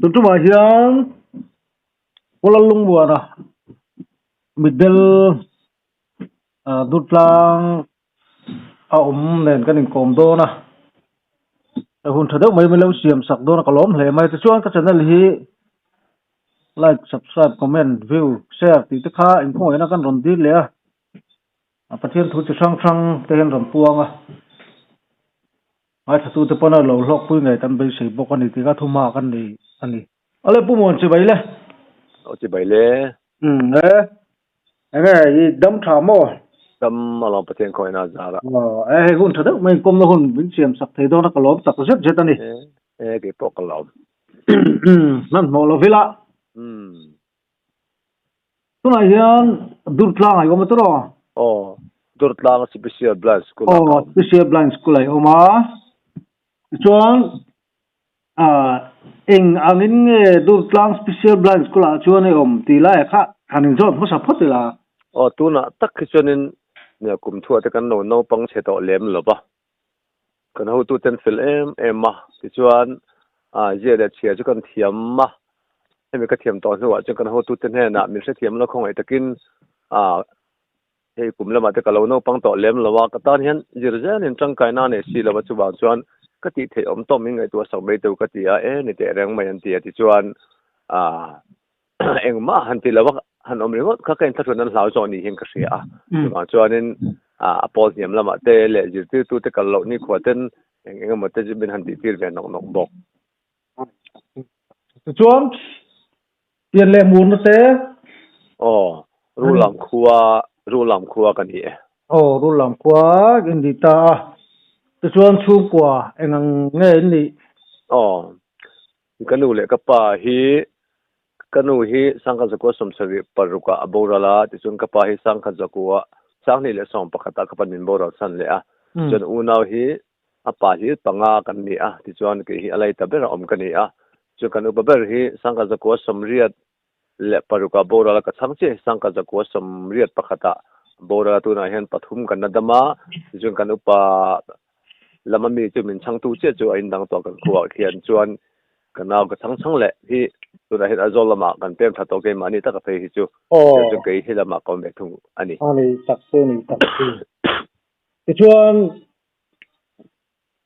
Tun tumah hian Kuala Lungmuana mitdel ah Durtlang a awm nen kan inkawm dawn a hun tha deuh mai min lo siam sak dawn a ka lawm hle mai tichuan ka channel hi like subscribe comment view share tih te kha inkhawngaihin a kan rawn dil leh a a Pathian thu chi hrang hrang te hian rawn puang a ngaithlatute pawn a lo hlawkpui ngei kan beisei bawk a ni tih kha thuma kan nei a ni. Awle Pu Muan chibai le. Aw chibai le. Umm e. Enge i dam tha maw? Dam alawm Pathian khawina a zar a. Aw e hei hun tha deuh mai inkawmna hun min siam sak thei dawn a ka lawm tak zet zet a ni. E e kei pawh ka lawm. Hmanhmawh lo vila. Umm. Tunah hian Durtlang a i awm a tawh? Aw Durtlang Special Blind School ah ka awm. Aw Special Blind School ah i awm a. Tichuan Eng angin nge Durtlang Special Blind School ah chuan i awm tih laiah kha han inzawt hmasa phawt ila. Aw, tunah tak hi chuanin nia kum thuah te kan lo naupang chhe tawh lem lo va, kan hotute an fel em em a, tichuan ziah leh chhia chu kan thiam a, hemi ka thiam tawh hnuah chuan kan hotute hnenah min hrethiam lo khawngaih takin Hei kum lamah te ka lo naupang tawh lem lo a, ka tan hian zir zelin tangkaina a nei si lo a, chuvang chuan ka tih theih awm tawh min ngaihtuah sak mai teuh ka ti a, e ni teh reng mai an ti a tichuan aah engmah han ti lo a, han awm ringawt kha ka inthlahrun an hlau zawk ni hian ka hria a, chuvang chuanin aah a pawl hniam lamah te leh zirtirtute kal loh nikhua ten eng eng emaw te chu min han tihtir ve nawk nawk bawk. Tichuan Pian leh murna te. Aw, Rulam khua, Rulam khua ka ni e. Aw, Rulam khua in ni ta a. Tichuan chhungkua eng ang nge in nih? Aw, ka nu leh ka pa hi, ka nu hi Sangkhat Zakua sawmsarih parukah a boral a, tichuan ka pa hi Sangkhat Zakua Sanghnih leh sawm pakhatah ka pa min boral san leh a. Tichuan unau hi A pa hi panga kan ni a, tichuan kei hi a lei ta ber a awm ka ni a. Chuan kan upa ber hi Sangka Zakua sawmriat leh parukah boral a ka chhang chiah hi Sangka Zakua sawmriat pakhatah boral a tunah hian pathum kan la dam a, tichuan kan upa lama mi chu min chhangtu chiah chu a indang tawh kan khuaah khian chuan ka nau ka chhang chhang leh hi tunah hian Aizawl lamah kan pem tha tawh keimahni taka phei hi chu chuan kei he lamah ka awm ve thung a ni. A ni tak chu ni tak chu. Tichuan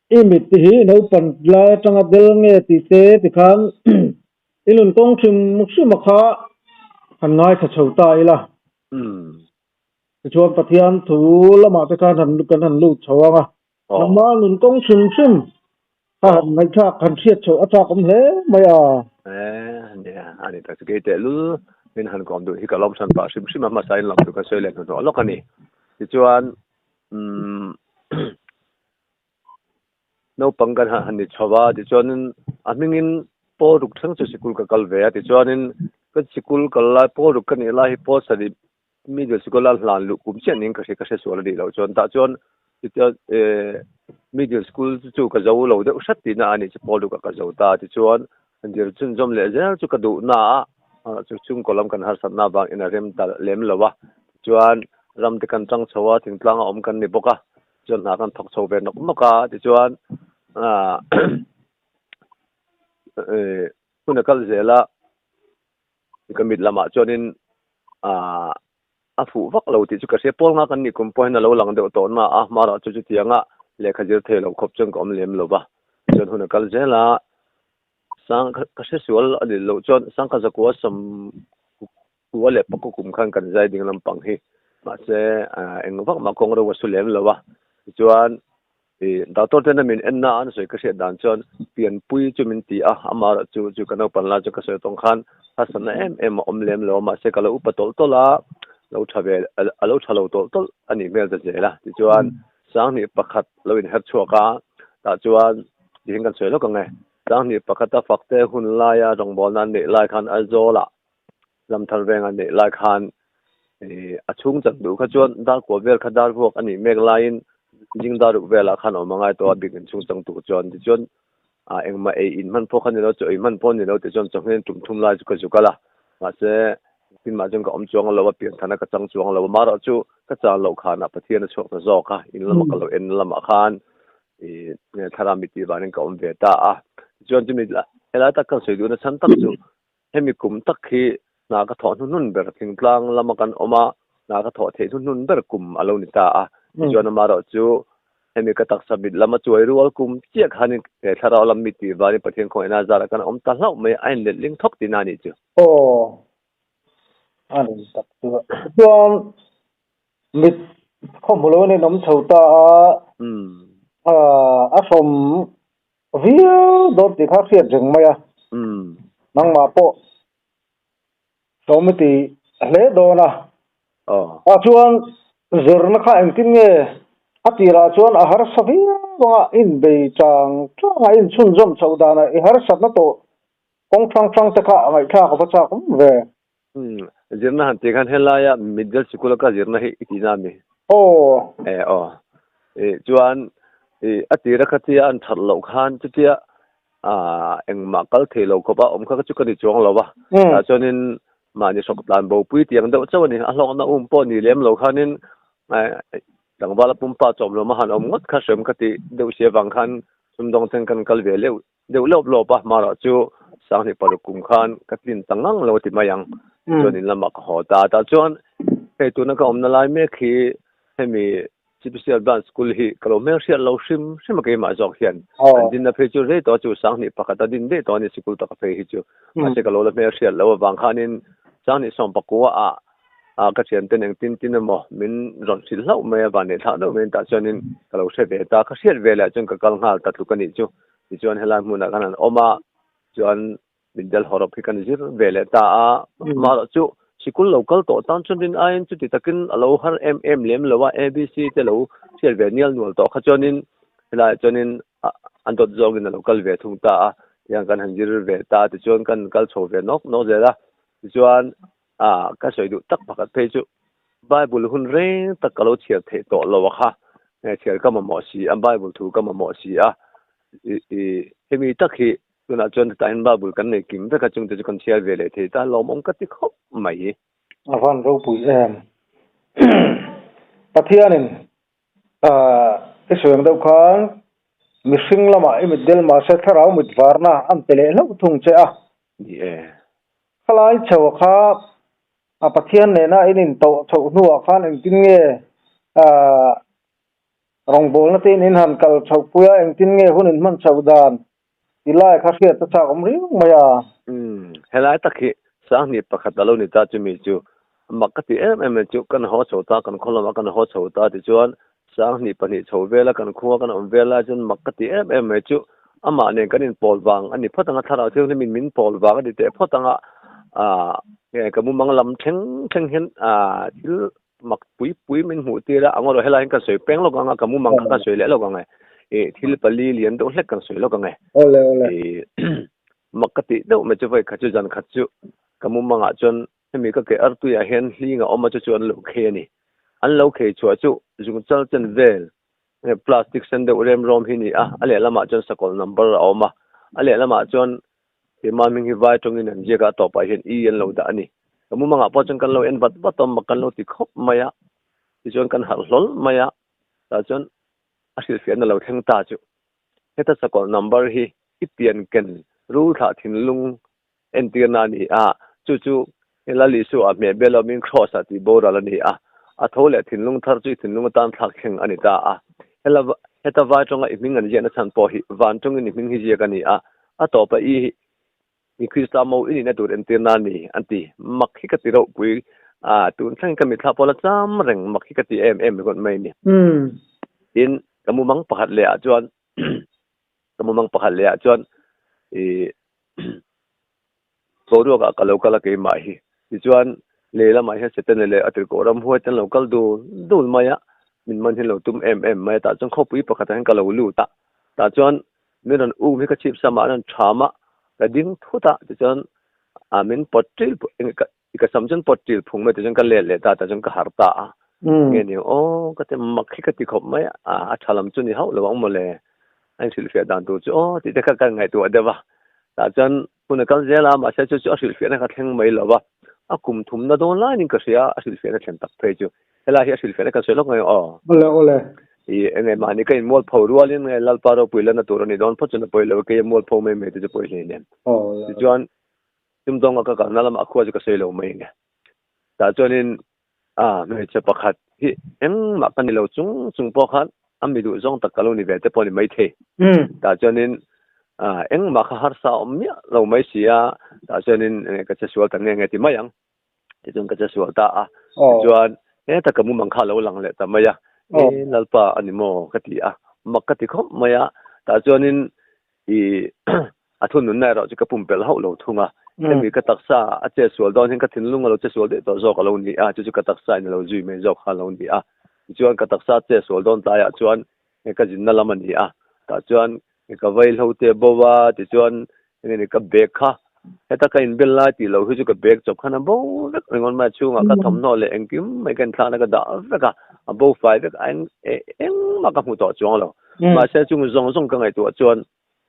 I mit te hi naupan lai atanga bel nge tih te tikhan i nun kawng hrim hrim a kha han ngaithla chho ta ila. Tichuan Pathian thu lamah te khan han kan han lut chho ang a. Nangmah nun kawng hrim hrim kha han ngaihthlak han hriat chhoh a chak awm hle mai a. Nia, a ni tak chu kei tehlul min han kawm duh hi ka lawmsan pah hrim hrim a, hmasa in lam chu ka sawi leh hnuhnawh lawk a ni. Tichuan umm naupang kan han ni chho a tichuanin a hmingin pawl ruk thleng chu sikul ka kal ve a tichuanin ka sikul kal lai pawl ruk ka nih lai hi pawl sarih middle sikul a hlan luh kum chiah niin ka hria ka hre sual a nih loh chuan tah chuan tichuan eh middle school chu ka zo lo deuh hret tihna a nih chu pawl ruk ah ka zo ta tichuan zir chhunzawm leh zel chu ka duh na a chu chhungkaw lam kan harsatna avangin a rem ta lem lo a tichuan ram te kan chang chho a thingtlang a awm kan ni bawk a chuan hna kan thawk chho ve nawk nawk a tichuan ah eh hun a kal zel a ka mit lamah chuanin ah a fuh vak lo tih chu ka hria pawl nga kan nih kum pawh hian a lo lang deuh tawh na a hmarah chu chutianga lehkha zir thei lo khawp chuan ka awm lem lo va chuan hun a kal zel a sang ka hre sual a ni loh chuan sangkhat zakua sawm Kua leh pakua kum khan kan zai ding lampang hi mahse eng vak mah kawng ro a su lem lo a tichuan ih doctor ten a min en na an sawi ka hriat dan chuan pianpui chu min ti a amaherawh chu chu ka naupan lai chu ka sawi tawng khan harsatna em em a awm lem lo a mahse ka lo upa tawlh tawlh a lo tha ve a lo tha lo tawlh tawlh a nih hmel ta zel a tichuan sanghnih pakhat lo inher chhuak a tah chuan tihian kan sawi lawk ang e sanghnih pakhata fakte hun laia rawngbawlna an neih lai khan Aizawl ah Lam thar veng a neih lai khan ih a chhung chan duh kha chuan dar kua vel kha dar vuak a nih mek laiin zing dar ruk velah khan awm a ngai tawh a bik in chhung chang tur chuan tichuan ah engmah ei in hman pawh kha ni lo chaw ei hman pawh ni lo tichuan chawhmeh tum thum lai chu ka zu kal a mahse Engtin mah chuan ka awm chuang lo a, pianthana ka chang chuang lo a, marawh chu ka chan loh khanah Pathian a chhuak ta zawk a, in lama ka lo en lamah khan ih thlarau mi tih vangin ka awm ve ta a. Tichuan chumi helai tak kan sawi duhna chhan tak chu hemi kum tak hi hna ka thawh hnuhnun ber thingtlang lama kan awm a, hna ka thawh theih hnuhnun ber kum a lo ni ta a. Tichuan amarawh chu Hemi ka taksa mit lama chuai rual kum chiah khanin he thlarau lam mi tih vanin Pathian khawngaihna a zarah kan awm ta hlauh mai a, a inlet ling thawk tihna a nih chu. Aw, a ni tak chu. Chuan mit khaw hmu loin a inawm chho ta a, a hrawm viau dawn tih kha a hriat reng mai a, nangmah pawh hrawm i ti hle dawn a. Ah chuan zirna kha engtin nge a tirah chuan a harsa viau anga inbei chang chang a inchhunzawm chhoh danah i harsatna tawh kawng hrang hrang te kha a ngaihthlak a va chak awm ve. Umm zirna han tih khan helaia middle sikul a ka zirna hi i tihna a mi? Aw. E aw. I chuan i a tira khatia an that loh khan chutia ah engmah kal thei lo khawp a awm kha chu ka ni chuang lo a. Tah chuanin mahni hrawk tlan bo pui tiang deuh chauh a ni. A hlawkna um pawh ni lem lo khanin tlangval a pumpa chawm lo ma han awm ngawt kha hrem ka tih deuh si avang khan sumdawng ten kan kal ve leuh deuh lawp lawp a. Marawh chu 2006 kum khan ka tlin ta ngang lo a ti mai ang. Tichuan in lamah ka haw ta. Tah chuan hei tuna ka awmna lai mek hi hemi Special Branch School hi ka lo hmel hriat lo hrim hrim a keimah zawk hian an dinna phei chu rei tawh a chu 2001 a din daih tawh a ni sikul taka phei hi chu mahse ka lo la hmel hriat lo avang khanin 2019 ah ah ka thian ten engtin tin emaw min rawn hrilh hlauh mai a van neih thlak deuh mai tah chuanin ka lo hre ve ta ka hriat ve leh chuan ka kal nghal ta tluk a nih chu tichuan helai hmunah khan an awm a chuan Mitdel hawrawp hi kan zir ve leh ta a, amaherawh chu sikul lo kal tawh tan chuan rin aiin chuti takin a lo har em em lem lo a, ABC te lo hriat ve nial nual tawh kha chuanin helaiah chuanin an dawt zawngin a lo kal ve thung ta a, tiang kan han zir ve ta tichuan kan kal chho ve nawk nawk zel a, tichuan ah ka sawi duh tak pakhat phei chu Bible hun reng tak ka lo chhiar theih tawh lo a kha, chhiar ka mamawh si a, Bible thu ka mamawh si a, i hemi tak hi tunah chuan hetah hian Bible kan nei kim vek a chungte chu kan chhiar ve leh thei ta lawmawm ka ti khawp mai. A van ropui em. Pathianin i sawi ang deuh khan mihring lamah i mitdel mahse thlarau mit varna an pe leh hlauh thung che a. Ni e. Khalai chho kha a Pathian nena in intawh chhoh hnuah khan engtin nge Rawngbawlna te in in han kal chhoh pui a, engtin nge hun in hman chhoh dan ti lai kha hriat a chak awm riau mai a. Umm, helai tak hi 2001 a lo ni ta chumi chu mak ka ti em em mai chu kan haw chho ta, kan khaw lamah kan haw chho ta tichuan 2002 chho vela kan khua kan awm vel lai chuan mak ka ti em em mai chu amah nen kan inpawl vang a ni phawt ang a, thlarau thianghlim in min pawl vang a ni teh phawt ang a, aah nge ka mumang lam thleng thleng hian aah thil mak pui pui min hmuh tir a, angaw helai hian kan sawi peng lawk ang a, ka mumang kha kan sawi leh lawk ang e, ih thil pali lian deuh hlek kan sawi lawk ang e. Awle awle. Ih mak ka tih deuh mai chu vawi khat chu zan khat chu ka mumangah chuan hemi ka ke artuiah hian hling a awm a chu chu an lo khei a ni. An lo khei chhuah chu zungchal chen vel plastic sen deuh rem rawm hi ni a, a lehlamah chuan sakawlh number a awm a, a lehlamah chuan Keimah hming hi vai tawngin an ziak a, a tawpah hian i an lo dah a ni. Ka mumangah pawh chuan kan lo en vat vat a, mak kan lo ti khawp mai a, tichuan kan harh hlawl mai a, tah chuan a hrilhfiahna lo thleng ta chu. Heta sakawlh number hi i pian ken rul thlah thinlung entirna a ni a, chu chu Lal Isua hmeh bel awmin Kraws ah tih boral a ni a, a tho leh thinlung thar chu i thinlung atan thlak thleng a ni ta a. Hela heta vai tawnga i hming an ziahna chhan pawh hi van tawngin i hming hi ziak a ni a, a tawpa i i Krista mo i nihna tur entirna a ni an ti. Mak hi ka ti rohpui a, tun thlengin ka mitthla pawh la cham reng mak hi ka ti em em ringawt mai a ni. Tin, ka mumang pakhat leh ah chuan ka mumang pakhat leh ah chuan i Boruak ah ka lo kal a keimah hi. Tichuan lei lamah hian Setana leh a tirhkoh ramhuai te an lo kal dul dul mai a, min man hi an lo tum em em mai a, tah chuan khawpui pakhat ah hian ka lo lut a, tah chuan min rawn um hi ka chhip sam ah an rawn tham a, ka ding thut a, tichuan ah min pawt ṭil i ka sam chuan pawt ṭil phung mai tichuan ka let leh ta, tah chuan ka harh ta a, nge ni aw ka ti mak hi ka ti khawp mai a, a ṭha lam chu ni hauh lo ang mawle, a inhrilhfiah dan tur chu aw tih te kha ka ngaihtuah deuh a, tah chuan Hun a kal zel a, mahse chu chu a hrilhfiahna kha thleng mai lo va. A kum thumna dawn laiin ka hria, a hrilhfiahna thlen tak phei chu. Helai hi a hrilhfiahna kan sawi lawk ngai aw. Awle awle. I enge mahni ka inmualpho rualin nge Lalpa ropui lanna tur a ni dawn phawt chuan a pawi lo a, keia mualpho mai mai te chu pawi hleinem. Tichuan, Tumdawnga ka kalna lamah a khua chu ka sawi lo mai nge. Tah chuanin a hmeichhe pakhat hi engmah ka ni lo chung chung pawh khan a mi duh zawng tak ka lo ni ve te pawh a ni maithei. Tah chuanin engmah kha harsa a awm miah lo mai si a, tah chuanin enge ka che sual ta nge nge ti mai ang. Tichuan ka che sual ta a, tichuan heta ka mumang kha a lo lang leh ta mai a, e Lalpa a ni maw ka ti a, mak ka ti khawp mai a, tah chuanin i a thununna erawh chu ka pumpelh hauh lo thung a, hemi ka taksa a che sual dawn hian ka thinlung a lo che sual daih tawh zawk a lo ni a, chu chu ka taksa in a lo zui mai zawk kha a lo ni a, tichuan ka taksa che sual dawn tlaiah chuan ka zinna lam a ni a, tah chuan ka vaihlo te bo va, tichuan enge ni ka bag kha heta ka inbel lai tih loh hi chu ka bag chawp khan a bo vek ringawt mai a, chhungah ka thawmhnaw leh engkim mai ka inthlakna ka dah vek a, a bo fai vek a, engmah ka hmu tawh chuang lo, mahse chung zawng zawng ka ngaihtuah chuan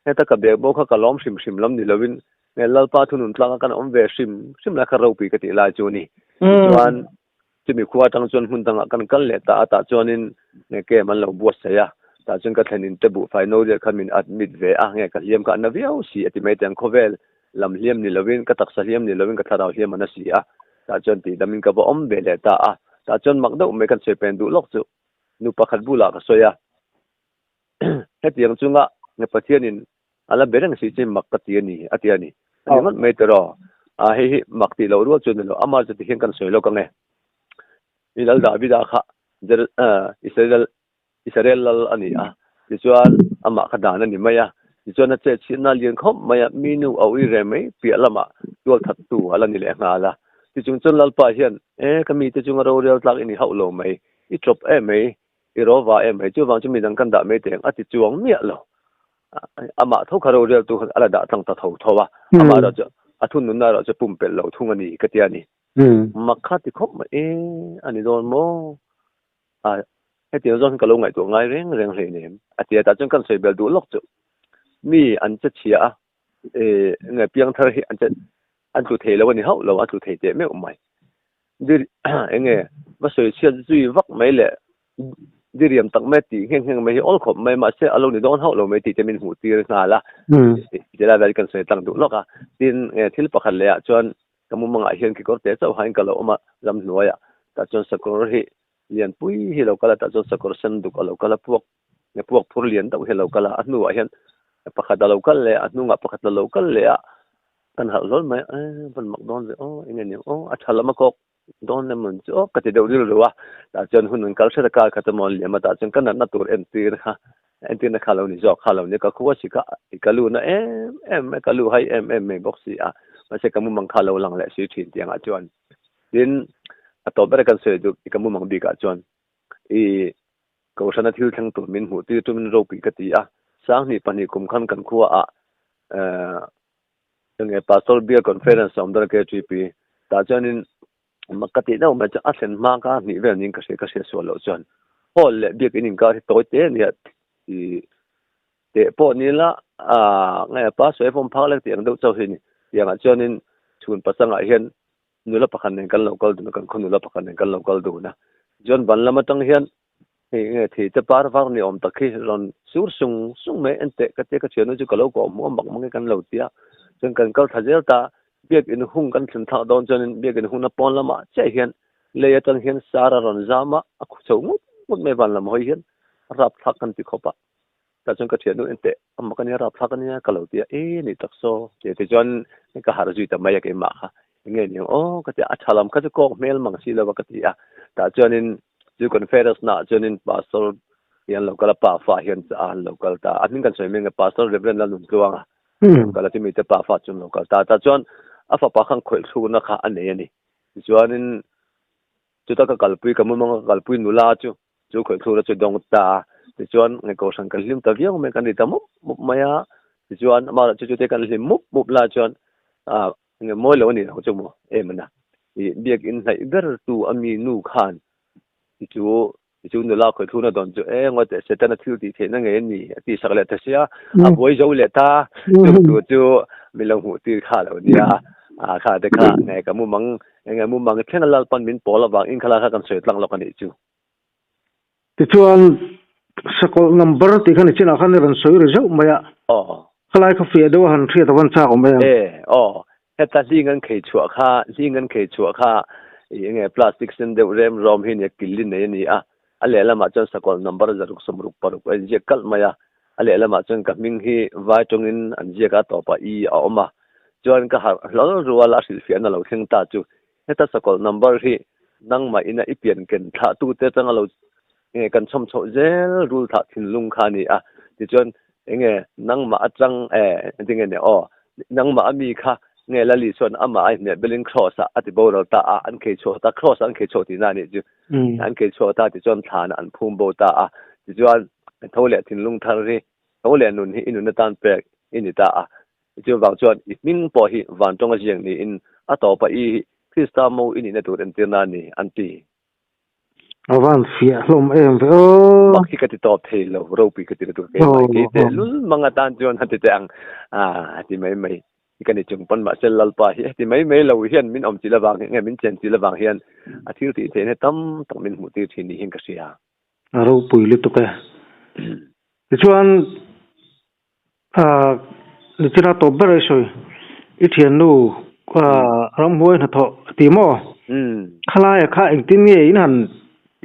Heta ka bag bo kha ka lawm hrim hrim lam ni lovin nge Lalpa thunun tlanga kan awm ve hrim hrim lai kha ropui ka tih lai chu a ni. Tichuan chumi khua atang chuan hmun dangah kan kal leh ta a, tah chuanin nge kem an lo buatsaih a, tah chuan ka thlen in te buhfai no riat kha min admit ve a, nge ka hliam kha a na viau si a ti mai teh ang, khawvel lam hliam ni lovin ka taksa hliam ni lovin ka thlarau hliam a na si a, tah chuan tihdam in ka va awm ve leh ta a, tah chuan mak deuh mai kan sawi pen duh lawk chu nu pakhat bulah ka sawi a. Hetiang chunga nge Pathianin a la be reng si chin mak ka ti a ni, a ti a ni. A ni ngawt mai tiraw? A hei hi mak tih loh rual chu a ni lo. Amah chu tihian kan sawi lawk ang e. I Lal Davida kha Israel Israel lal a ni a, tichuan amah kha dan a ni mai a. Tichuan a chetchhiatna a lian khawp mai a, mi nu a ui re mai piah lamah tualthattu a la ni leh nghal a. Tichung chuan Lalpa hian, E ka mite chunga rorel tlak i ni hauh lo mai, i tlawp em mai, I ro va em mai, chuvang chu midang kan dah mai teh ang a ti chuang miah lo. Amah tho kha roreltu khan a la dah tlang ta tho tho a, amah erawh chu a thununna erawh chu pumpelh lo thung a ni ka ti a ni. Mak kha ti khawp mai e, a ni dawn maw? A, hetiang zawng hian ka lo ngaihtuah ngai reng reng hleinem a ti a, tah chuan kan sawi bel duh lawk chu mi an che chhia a, e, nge piangthar hi an che an tlu thei lo a ni hauh lo, a tlu thei teh meuh mai. Dir enge va sawi chhiat zui vak mai leh diriam tak mai tih ngheng ngheng mai hi awl khawp mai mahse a lo ni dawn hauh lo mai tih te min hmuh tir nghal a ti lai vel kan sawi tlang duh lawk a tin thil pakhat leh ah chuan ka mumangah hian kekawr te chauh hain ka lo awm a ram hnuaiah tah chuan sakawr hi lianpui hi a lo kal a tah chuan sakawr sen duk a lo kal a puak puak phur lian deuh hi a lo kal a a hnuah hian pakhat a lo kal leh a a hnungah pakhat a lo kal leh a Kan harh hlawl mai a, van mak dawn ve aw, enge ni aw, a tha lam a kawk dawn em mawn chu aw ka ti deuh rilru a, tah chuan hun an kal hret a kar khat emaw an liam a, tah chuan ka natna tur entir kha entirna kha lo ni zawk kha lo ni, ka khua si kha i ka lu na em em mai, ka lu hai em em mai bawk si a, mahse ka mumang kha lo lang leh si thin tih angah chuan tin a tawp ber a kan sawi duh i ka mumang bikah chuan i Kohhrana thil thleng tur min hmuh tir tumin ropui ka ti a, sanghnih pahnih kum khan kan khuaah enge Pastor Bial Conference a awm dawn a KTP tah chuanin ka tih deuh mai chu a thlen hma kha hnih vel niin ka hria ka hria sual loh chuan hall leh biakin inkar hi tawi te ania i teh pawh ni la nge Pastor form phak lek tih ang deuh chauh hi a ni tiangah chuanin chhun pasangah hian nula pakhat nen kan lo kal dun a, kan khaw nula pakhat nen kan lo kal dun a. Chuan ban lam atang hian hei nge thei te par var ni awm tak hi rawn sur sung sung mai en teh ka tia ka thiannu chu ka lo kawh hmuh a mak mang e kan lo tia. Chuan kan kal thla zel ta, biakin hung kan thlen thlak dawn chuanin biakin hungna pawn lamah chiah hian lei atang hian sar a rawn zam a, a khu chho ngut ngut mai van lam hawi hian a rap thlak kan ti khawp a. Tah chuan ka thiannu en teh a mak ania rapthlak ania ka lo ti a, e ni tak saw ti ti chuan ka harh zui ta mai a keimah kha enge ni ang aw ka ti a, a tha lam kha chu kawk hmel mang si lo a ka ti a, tah chuanin chu conference naah chuanin pastor hi an lo kal a, pa fa hian a an lo kal ta a, hming kan sawi mek a pastor Reverend Lalnuntluanga lo kal a chumi te pa fa chu an lo kal ta, tah chuan a fapa khan khawih thlukna kha a nei a ni, tichuanin chuta ka kalpui ka mumanga ka kalpui nula chu Chu khawih thlura chu dawng ta a, tichuan nge kohhran kan hlim ta viau mai, kan ri ta mup mup mai a, tichuan amah chu chute kan hlim mup mup lai chuan ah nge mawi lo a ni lo chu maw em ana ih biakin hnaih ber tu a mi nu khan chu chu nula khawih thluna dawn chu e ngawi teh Setana thil tih theihna ngei a ni a tih sak leh ta sia, a buai zo leh ta, chung tu chu min lo hmuh tir kha lo nia, ah kha te kha nge ka mumang. Enge mumang thleng a Lalpan min pawl avang in khalai kha kan sawi tlang lawk a nih chu. Tichuan, sakawlh number tih kha nichinah khan i rawn sawi ri zeuh mai a. Aw. Khalai kha fiah deuh a han hriat a van chak awm em? E, aw. Heta hling an khei chhuah kha, hling an khei chhuah kha i enge plastic sen deuh rem rawm hi nia killi nei a ni a. A lehlamah chuan sakawlh number 666 a inziak kalh mai a. A lehlamah chuan ka hming hi vai tawngin an ziak a, tawpah i a awm a. Chuan ka harh hlawl rual a hrilhfiahna lo thleng ta chu heta sakawlh number hi nangmah ina i pian ken thlah tute atanga lo enge kan chhawm chhoh zel rul thlah thinlung kha a ni a. Tichuan enge nangmah atang e engtin nge ni aw nangmah ami kha nge Lali chuan amah a inhmeh belin cross ah a ti boral ta a, an khei chhuah ta cross ah an khei chhuah tihna a nih chu. An khei chhuah ta tichuan thlan an phum bo ta a. Tichuan tho leh thinlung thar hi tho leh nun hi i nun atan pek i ni ta a. Chuvang chuan i hming pawh hi van tawnga ziak niin a tawpa i hi Krista mo i nihna tur entirna a ni, an ti. A van fiah hlawm em ve aw. Mak hi ka ti tawp thei lo, ropui ka ti lutuk a keimah kei teh lul mang atan chuan a ti teh ang a ti mai mai hi ka ni chung pawn mahse Lalpa hi heti mai mai lo hian min awm chilh avang hi nge min chen chilh avang hian a thil tih theihna tam tak min hmuh tir thin niin ka hria. A ropui lutuk e. Tichuan Nichina tawp ber a i sawi, i thiannu ramhuai hnathawh a ti maw? Khalaia kha engtin nge in han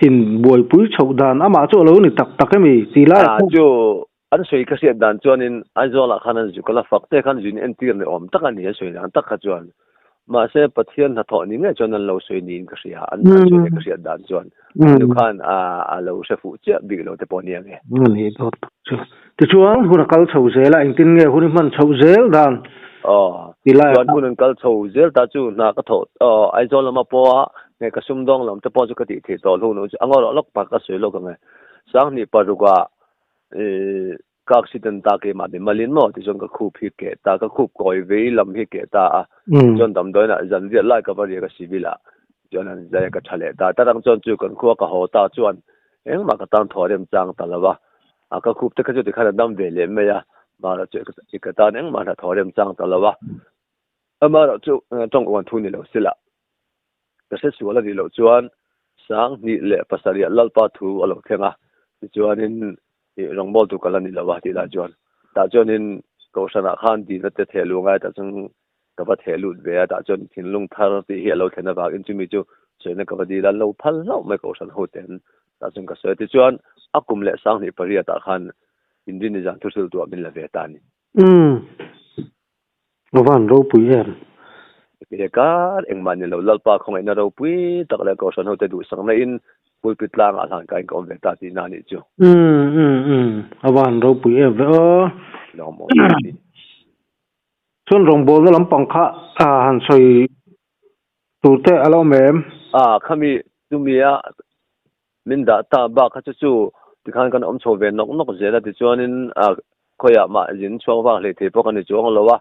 in buaipui chhoh dan amah chu a lo ni tak tak emi tih laiah khan. Chu an sawi ka hriat dan chuanin Aizawlah khan an zuk a la fak te khan zin entir ni awm tak a ni an sawi dan tak kha chuan. Mahse Pathian hnathawh ni ngei chuan an lo sawi niin ka hria, an sawi leh ka hriat dan chuan chu khan a lo hre fuh chiah bik lo te pawh nia nge. A nih dawt tak chu. Tichuan hun a kal chho zel a, engtin nge hun i hman chhoh zel dan? Aw, chuan hun an kal chho zel ta chu hna ka thawh aw Aizawl lama pawha nge ka sumdawng lam te pawh chu ka tih theih tawh hlu chu a ngawrh lawk pak ka sawi lawk ang e. Sanghnih parukah ih Ka accident ta keimah mi malin maw tichuan ka khup hi keh ta, ka khup kawi vei lam hi keh ta a, tichuan damdawiin ah zan riat lai ka va riak a civil ah tichuan an zai a ka tha leh ta, ta rang chuan chu kan khua ka haw ta chuan engmah ka tan thaw rem chang ta lo a, a ka khup te kha chu tikhan a dam ve leh mai a, mahrawh chu i ka tan engmah hna thaw rem chang ta lo a, amaherawh chu tawng uan thu ni lo sila ka hre sual a nih loh chuan 2007 ah Lalpa thu a lo thleng a, tichuanin ih rawngbawltu tur ka la ni lo a tih lai chuan tah chuanin Kohhranah khan dina te theh luh ngai tah chuan ka va theh lut ve a, tah chuan thinlung thar tih hi a lo thlen avangin chumi chu sawina ka va dil a, lo phal hlauh mai Kohhran ho ten tah chuan ka sawi a, tichuan a kum leh 2008 ah khan Inrinni zan thuhriltuah min la ve ta a ni. Umm. A van ropui em? He kar engmah ni lo Lalpa khawngaihna ropui tak leh Kohhran hote duhsakna in pulpit tlangah hlan kain ka awm ve ta tihna a nih chu. Umm umm umm a van ropui em ve aw. Lawm awm em ni. Chuan rawngbawlna lampang kha han sawi tur te a la awm em? A khami chumia Min dah ta bak kha chu chu tikhan kan awm chho ve nawk nawk zel a, tichuanin khawiah mah zin chhuak vak hlei thei pawh ka ni chuang lo a,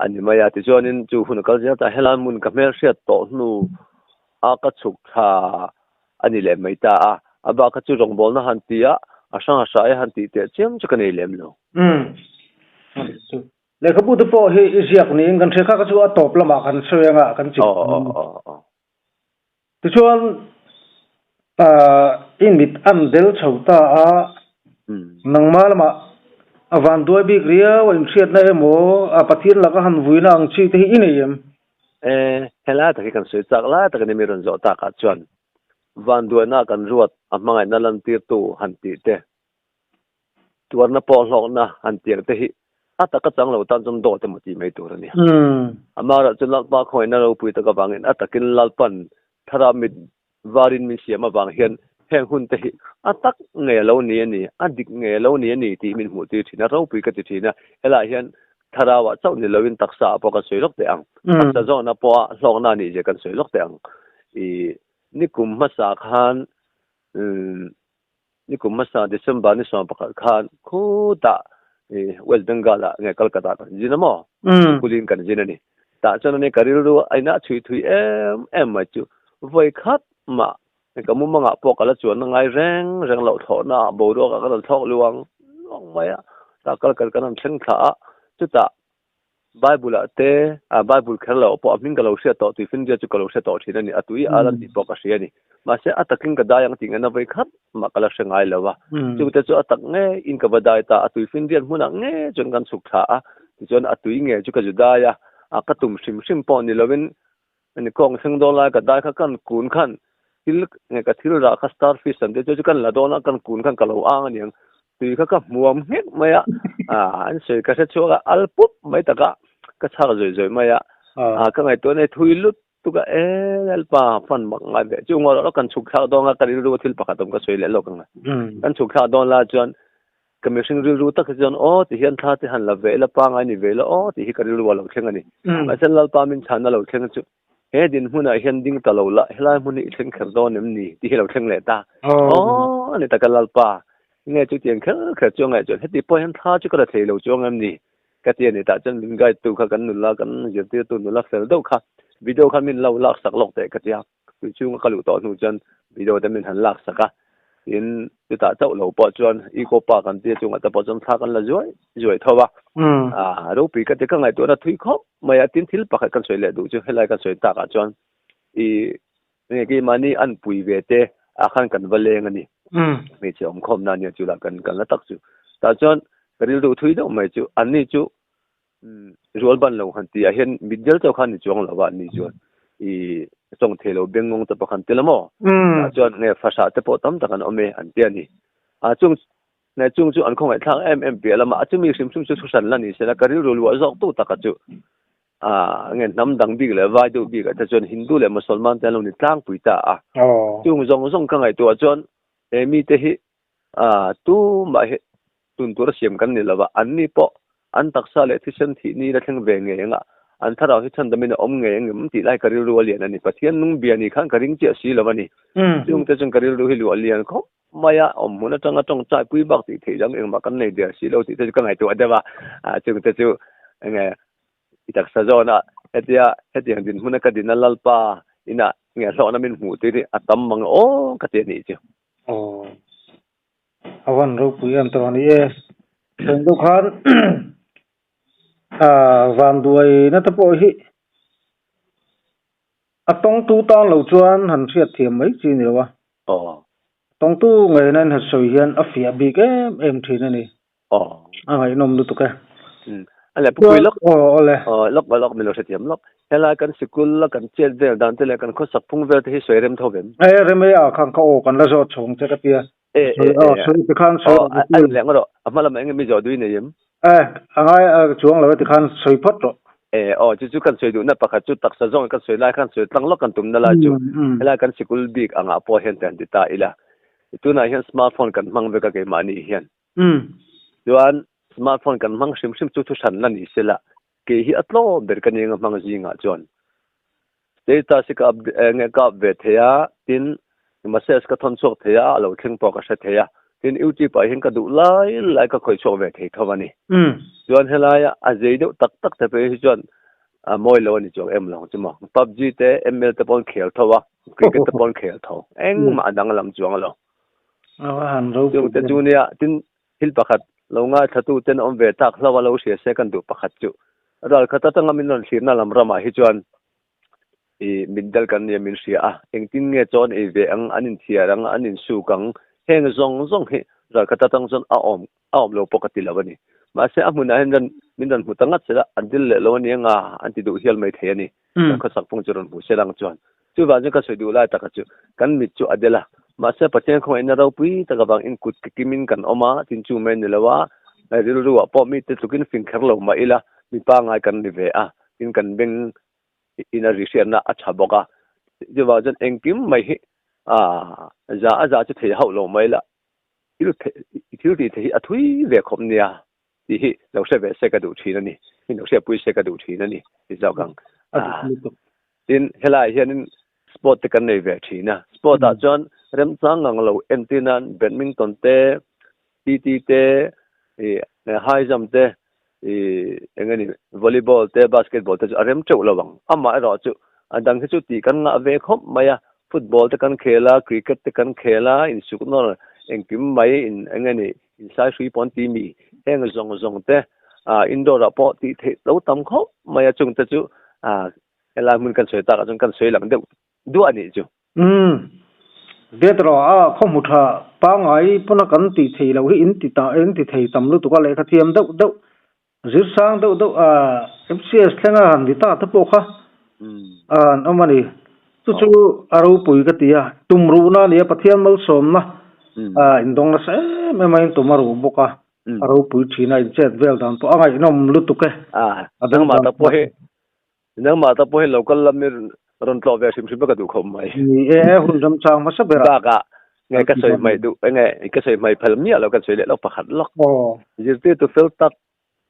a ni mai a, tichuanin chu hun a kal zel ta, helai hmun ka hmelhriat tawh hnu a ka chhuk thla a ni leh mai ta a, a bak kha chu rawngbawlna han ti a, a hrang a hrai han tih teh chiam chu ka nei lem lo. Umm. Lehkhabu te pawh hi i ziak niin kan hria kha kha chu a tawp lamah kan sawi anga kan chip. Aw aw aw aw. Tichuan, i mit an del chho ta a, nangmah lamah a vanduai bik riau a inhriatna emaw, a Pathian laka han vuina ang chi te hi i nei em? E, helai tak hi kan sawi chak lai tak a ni mi rawn zawh takah chuan vanduaina kan ruat a hmangaihna lantirtu han tih te, Tuarna pawh hlawkna han tiang te hi a taka chang lo tan chuan dawt emaw tih mai tur a ni. Amaherawh chu Lalpa khawngaihna ropui tak avangin a takin Lalpan thlarau mit varin min siam avang hian heng hun te hi a tak ngei a lo ni a ni, a dik ngei a lo ni a ni tih min hmuh tir thin a, ropui ka ti thin a. Helaiah hian thlarauah chauh ni loin taksa ah pawh kan sawi lawk teh ang. Taksa zawhna pawha hlawkna a nih zia kan sawi lawk teh ang. Ih nikum hmasa khan umm Nikum hmasa December ni 11 khan khutah West Bengal ah nge Kolkata kan zin a maw? Kulin kan zin a ni. Tah chuan ani ka rilru a inah chhui thui em em mai chu vawi khat mah ka mumangah pawh ka la chuan a ngai reng reng loh thlawhna ah boruak ah ka rawn thlawk luang luang mai a. Tah Kolkata kan rawn thleng thla a, chutah. Bible ah te, ah Bible kher loh pawh a hming ka lo hriat tawh tuifinriat chu ka lo hre tawh thin a ni, a tui al an tih pawh ka hria a ni. Mahse a takin ka dai ang tih ngaihna vawi khat mah ka la hre ngai lo a. Chungte chu a tak nge in ka va dai ta, a tuifinriat hmunah nge chuan kan chhuk thla a, tichuan a tui nge chu ka zu dai a, a ka tum hrim hrim pawh ni lovin Ani kawng thleng dawn lai ka dai kha kan kun khan thil nge ka thil rah kha star fish an tih chu kan la dawn a kan kun khan ka lo ang aniang tui kha ka hmuam nghek mai a ah an sawi ka hre chhuak a al pup mai tak a ka chhak zawih zawih mai a ah ka ngaihtuah nei thui lut tuk a e lalpa fan mak ngai ve chu ngaw loh kan chhuk thlak dawn a ka rilru a thil pakhat awm ka sawi leh lawk ang a kan chhuk thlak dawn lai chuan Ka mihring rilru tak hi chuan aw ti hian thla te han la ve ila, pangai ni ve ila aw tih hi ka rilru a lo thleng a ni. Mahse Lalpa min chhanna lo thleng chu he dinhmunah hian ding ta lo la, helai hmun hi i thleng kher dawn em ni tih hi lo thleng leh ta. Aw a ni taka Lalpa, nge chutiang kher kher chu a ngaih chuan heti pawh hian thla chu ka la thei lo chuang em ni? Ka ti a ni. Tah chuan min guide tu kha kan nula, kan zirtirtu nula fel deuh kha video kha min lo laksak lawk teh ka ti a. Tui chhunga ka luh tawh hnu chuan video te min han lak sak a, tin chutah chauh lo pawh chuan eco park an tia chungah te pawh chuan thla kan la zuai zuai tho a, ah ropui ka ti ka ngaihtuahna thui khawp mai a, tin thil pakhat kan sawi leh duh chu helai kan sawi takah chuan ih enge keimahni an pui ve te ah khan kan va leng a ni, hmeichhe awm khawmna ania chu lah kan kan la tak chu tah chuan ka rilru thui deuh mai chu anni chu Rual ban lo han tih ah hian mitdel chauh khan ni chuang lo a ni chuan i tawng thei lo bengngawng te pawh khan tel a maw? Tah chuan nge fahrah te pawh tam tak an awm e an ti a ni. A chung nge chung chu an khawngaih thlak em em piah lama a chumi hrim hrim chu thuhran la ni sela ka rilru luah zawk tu taka chu a nge hnam dang bik leh vai deuh bik ah te chuan Hindu leh Mosolman te an lo ni tlangpui ta a. Chung zawng zawng ka ngaihtuah chuan he mite hi A, tumah hi tun tur a siam kan ni lo va, anni pawh an taksa leh thisen thih ni la thleng ve ngei anga an thlarau hi chhandamin a awm ngei angem tih lai ka rilru a lian a ni. Pathian nung bia ni khan ka ring chiah si lo a ni. Chungte chuan ka rilru hi luah lian khawp mai a, awm hmun atanga tawngtai pui bak tih theih dang engmah kan nei der si lo tih te chu ka ngaihtuah deuh a, chungte chu enge i taksa zawn a, hetia hetiang dinhmuna ka din a Lalpa inah nge hlawhna min hmuh tir hi a tam mang aw ka ti a nih chu. Aw, a van ropui em tawh a ni e. Tun deuh khan van duai na te pawh hi a tawngtu tan lo chuan han hriat thiam mai chi ni lo a. Aw. Tawngtu ngei na in han sawi hian a fiah bik em em thin a ni. Aw. A ngaihnawm lutuk e. Umm. A leh pupui lawk. Aw awle. Aw lawk lawk min lo hrethiam lawk. Helai kan sikul la kan chet vel dan te leh kan khawsak phung vel te hi sawi rem tho vem. E rem e a khan ka aw kan la zawt chhawng che ka tia. E e e. Aw sawi ti khan sawi. Aw a in leh ngawt rawh. A hma lamah eng nge mi zawh dui nei em? E a ngai a chuang lo e ti khan sawi phawt rawh. E aw chu chu kan sawi duhna pakhat chu taksa zawng kan sawi lai khan sawi tlang lawk kan tumna lai chu helai kan sikul bik angah pawh hian kan ti ta ila. Tunah hian smartphone kan hmang vek a keimahni hian. Chuan smartphone kan hmang hrim hrim chu thuhran la ni sela, kei hi a tlawm ber ka ning a hmang zingah chuan status hi ka up nge ka up ve thei a, tin message ka thawn chhuak thei a, a lo thleng pawh ka hre thei a, tin youtube ah hian ka duh lai lai ka khawih chhuak ve thei tho a ni. Chuan helaia a zei deuh tak tak te phei hi chuan a mawi lo a ni chuang em lo chu maw. PUBG te ML te pawh an khel tho a, cricket te pawh an khel tho, engmah a danglam chuang lo. Chungte chu nia, tin thil pakhat lo ngaithlatu ten awm ve tak hlauh a lo hria se kan duh pakhat chu ral khat atanga min rawn thlirna lam ramah hi chuan i mitdel kan nia min hria a, engtin nge chawn ei ve ang, an inthiar ang, an insuk ang, heng zawng zawng hi ral khat atang chuan a awm a awm lo pawh ka ti lo a ni. Mahse a hmunah hian ran min rawn hmu ta ngat sela an dil leh lo a ni anga an ti duh hial mai thei a ni. Kan khawsak phung chu rawn hmu se lang chuan. Chuvang chuan ka sawi duh lai taka chu kan mit chu a del a. Mahse Pathian khawngaihna ropui tak avang in kut ke kimin kan awm a, tin chu mai ni lo a, rilru ah pawh mite tlukin fing kher lo mah ila mi pangai kan ni ve a, tin kan beng in a ri hriatna a tha bawk a. Chuvang chuan engkim mai hi a za a za chu thei hauh lo mai la, thil thil tih theih hi a thui ve khawp nia tih hi lo hre ve se ka duh thin a ni, min lo hriatpui se ka duh thin a ni ti zawk ang. Tin, helaiah hianin sport te kan nei ve thin a, sport ah chuan remchang ngang lo entir nan badminton te, TT te, ih high jump te, ih eng nge ni volleyball te, basketball te chu a rem teuh lo ang. Amaherawh chu a dang hi chu tih kan ngah ve khawp mai a, football te kan khel a, cricket te kan khel a, insuknawn engkim mai in eng nge ni insaihruih pawn ti mi heng zawng zawng te. Indoor ah pawh tih theih lo tam khawp mai a, chungte chu helai hmun kan sawi takah chuan kan sawi lang deuh duah a nih chu. Umm. Viat rawh a, khaw hmu tha pangngai pawna kan tih theih loh hi in ti ta in ti thei tam lutuk a, lehkha thiam deuh deuh zir sang deuh deuh a MCS thlenga han ni ta te pawh kha an awm a ni. Chu chu a ropui ka ti a, tum ruhna a ni a, Pathian malsawmna indawng nasa em em a in tum a ruh bawk a. A ropui thin a, inchet vel dan pawh a ngaihnawm lutuk e. A, nangmah tak pawh hi, nangmah tak pawh hi local lam i rawn tlawh ve hrim hrim a ka duh khawp mai. Ni e, hun ramchang hmasa berah. Bakah nge ka sawi hmaih duh, enge ka sawi hmaih phal miah lo, kan sawi leh lawk pakhat lawk. Aw. Zirtirtu fel tak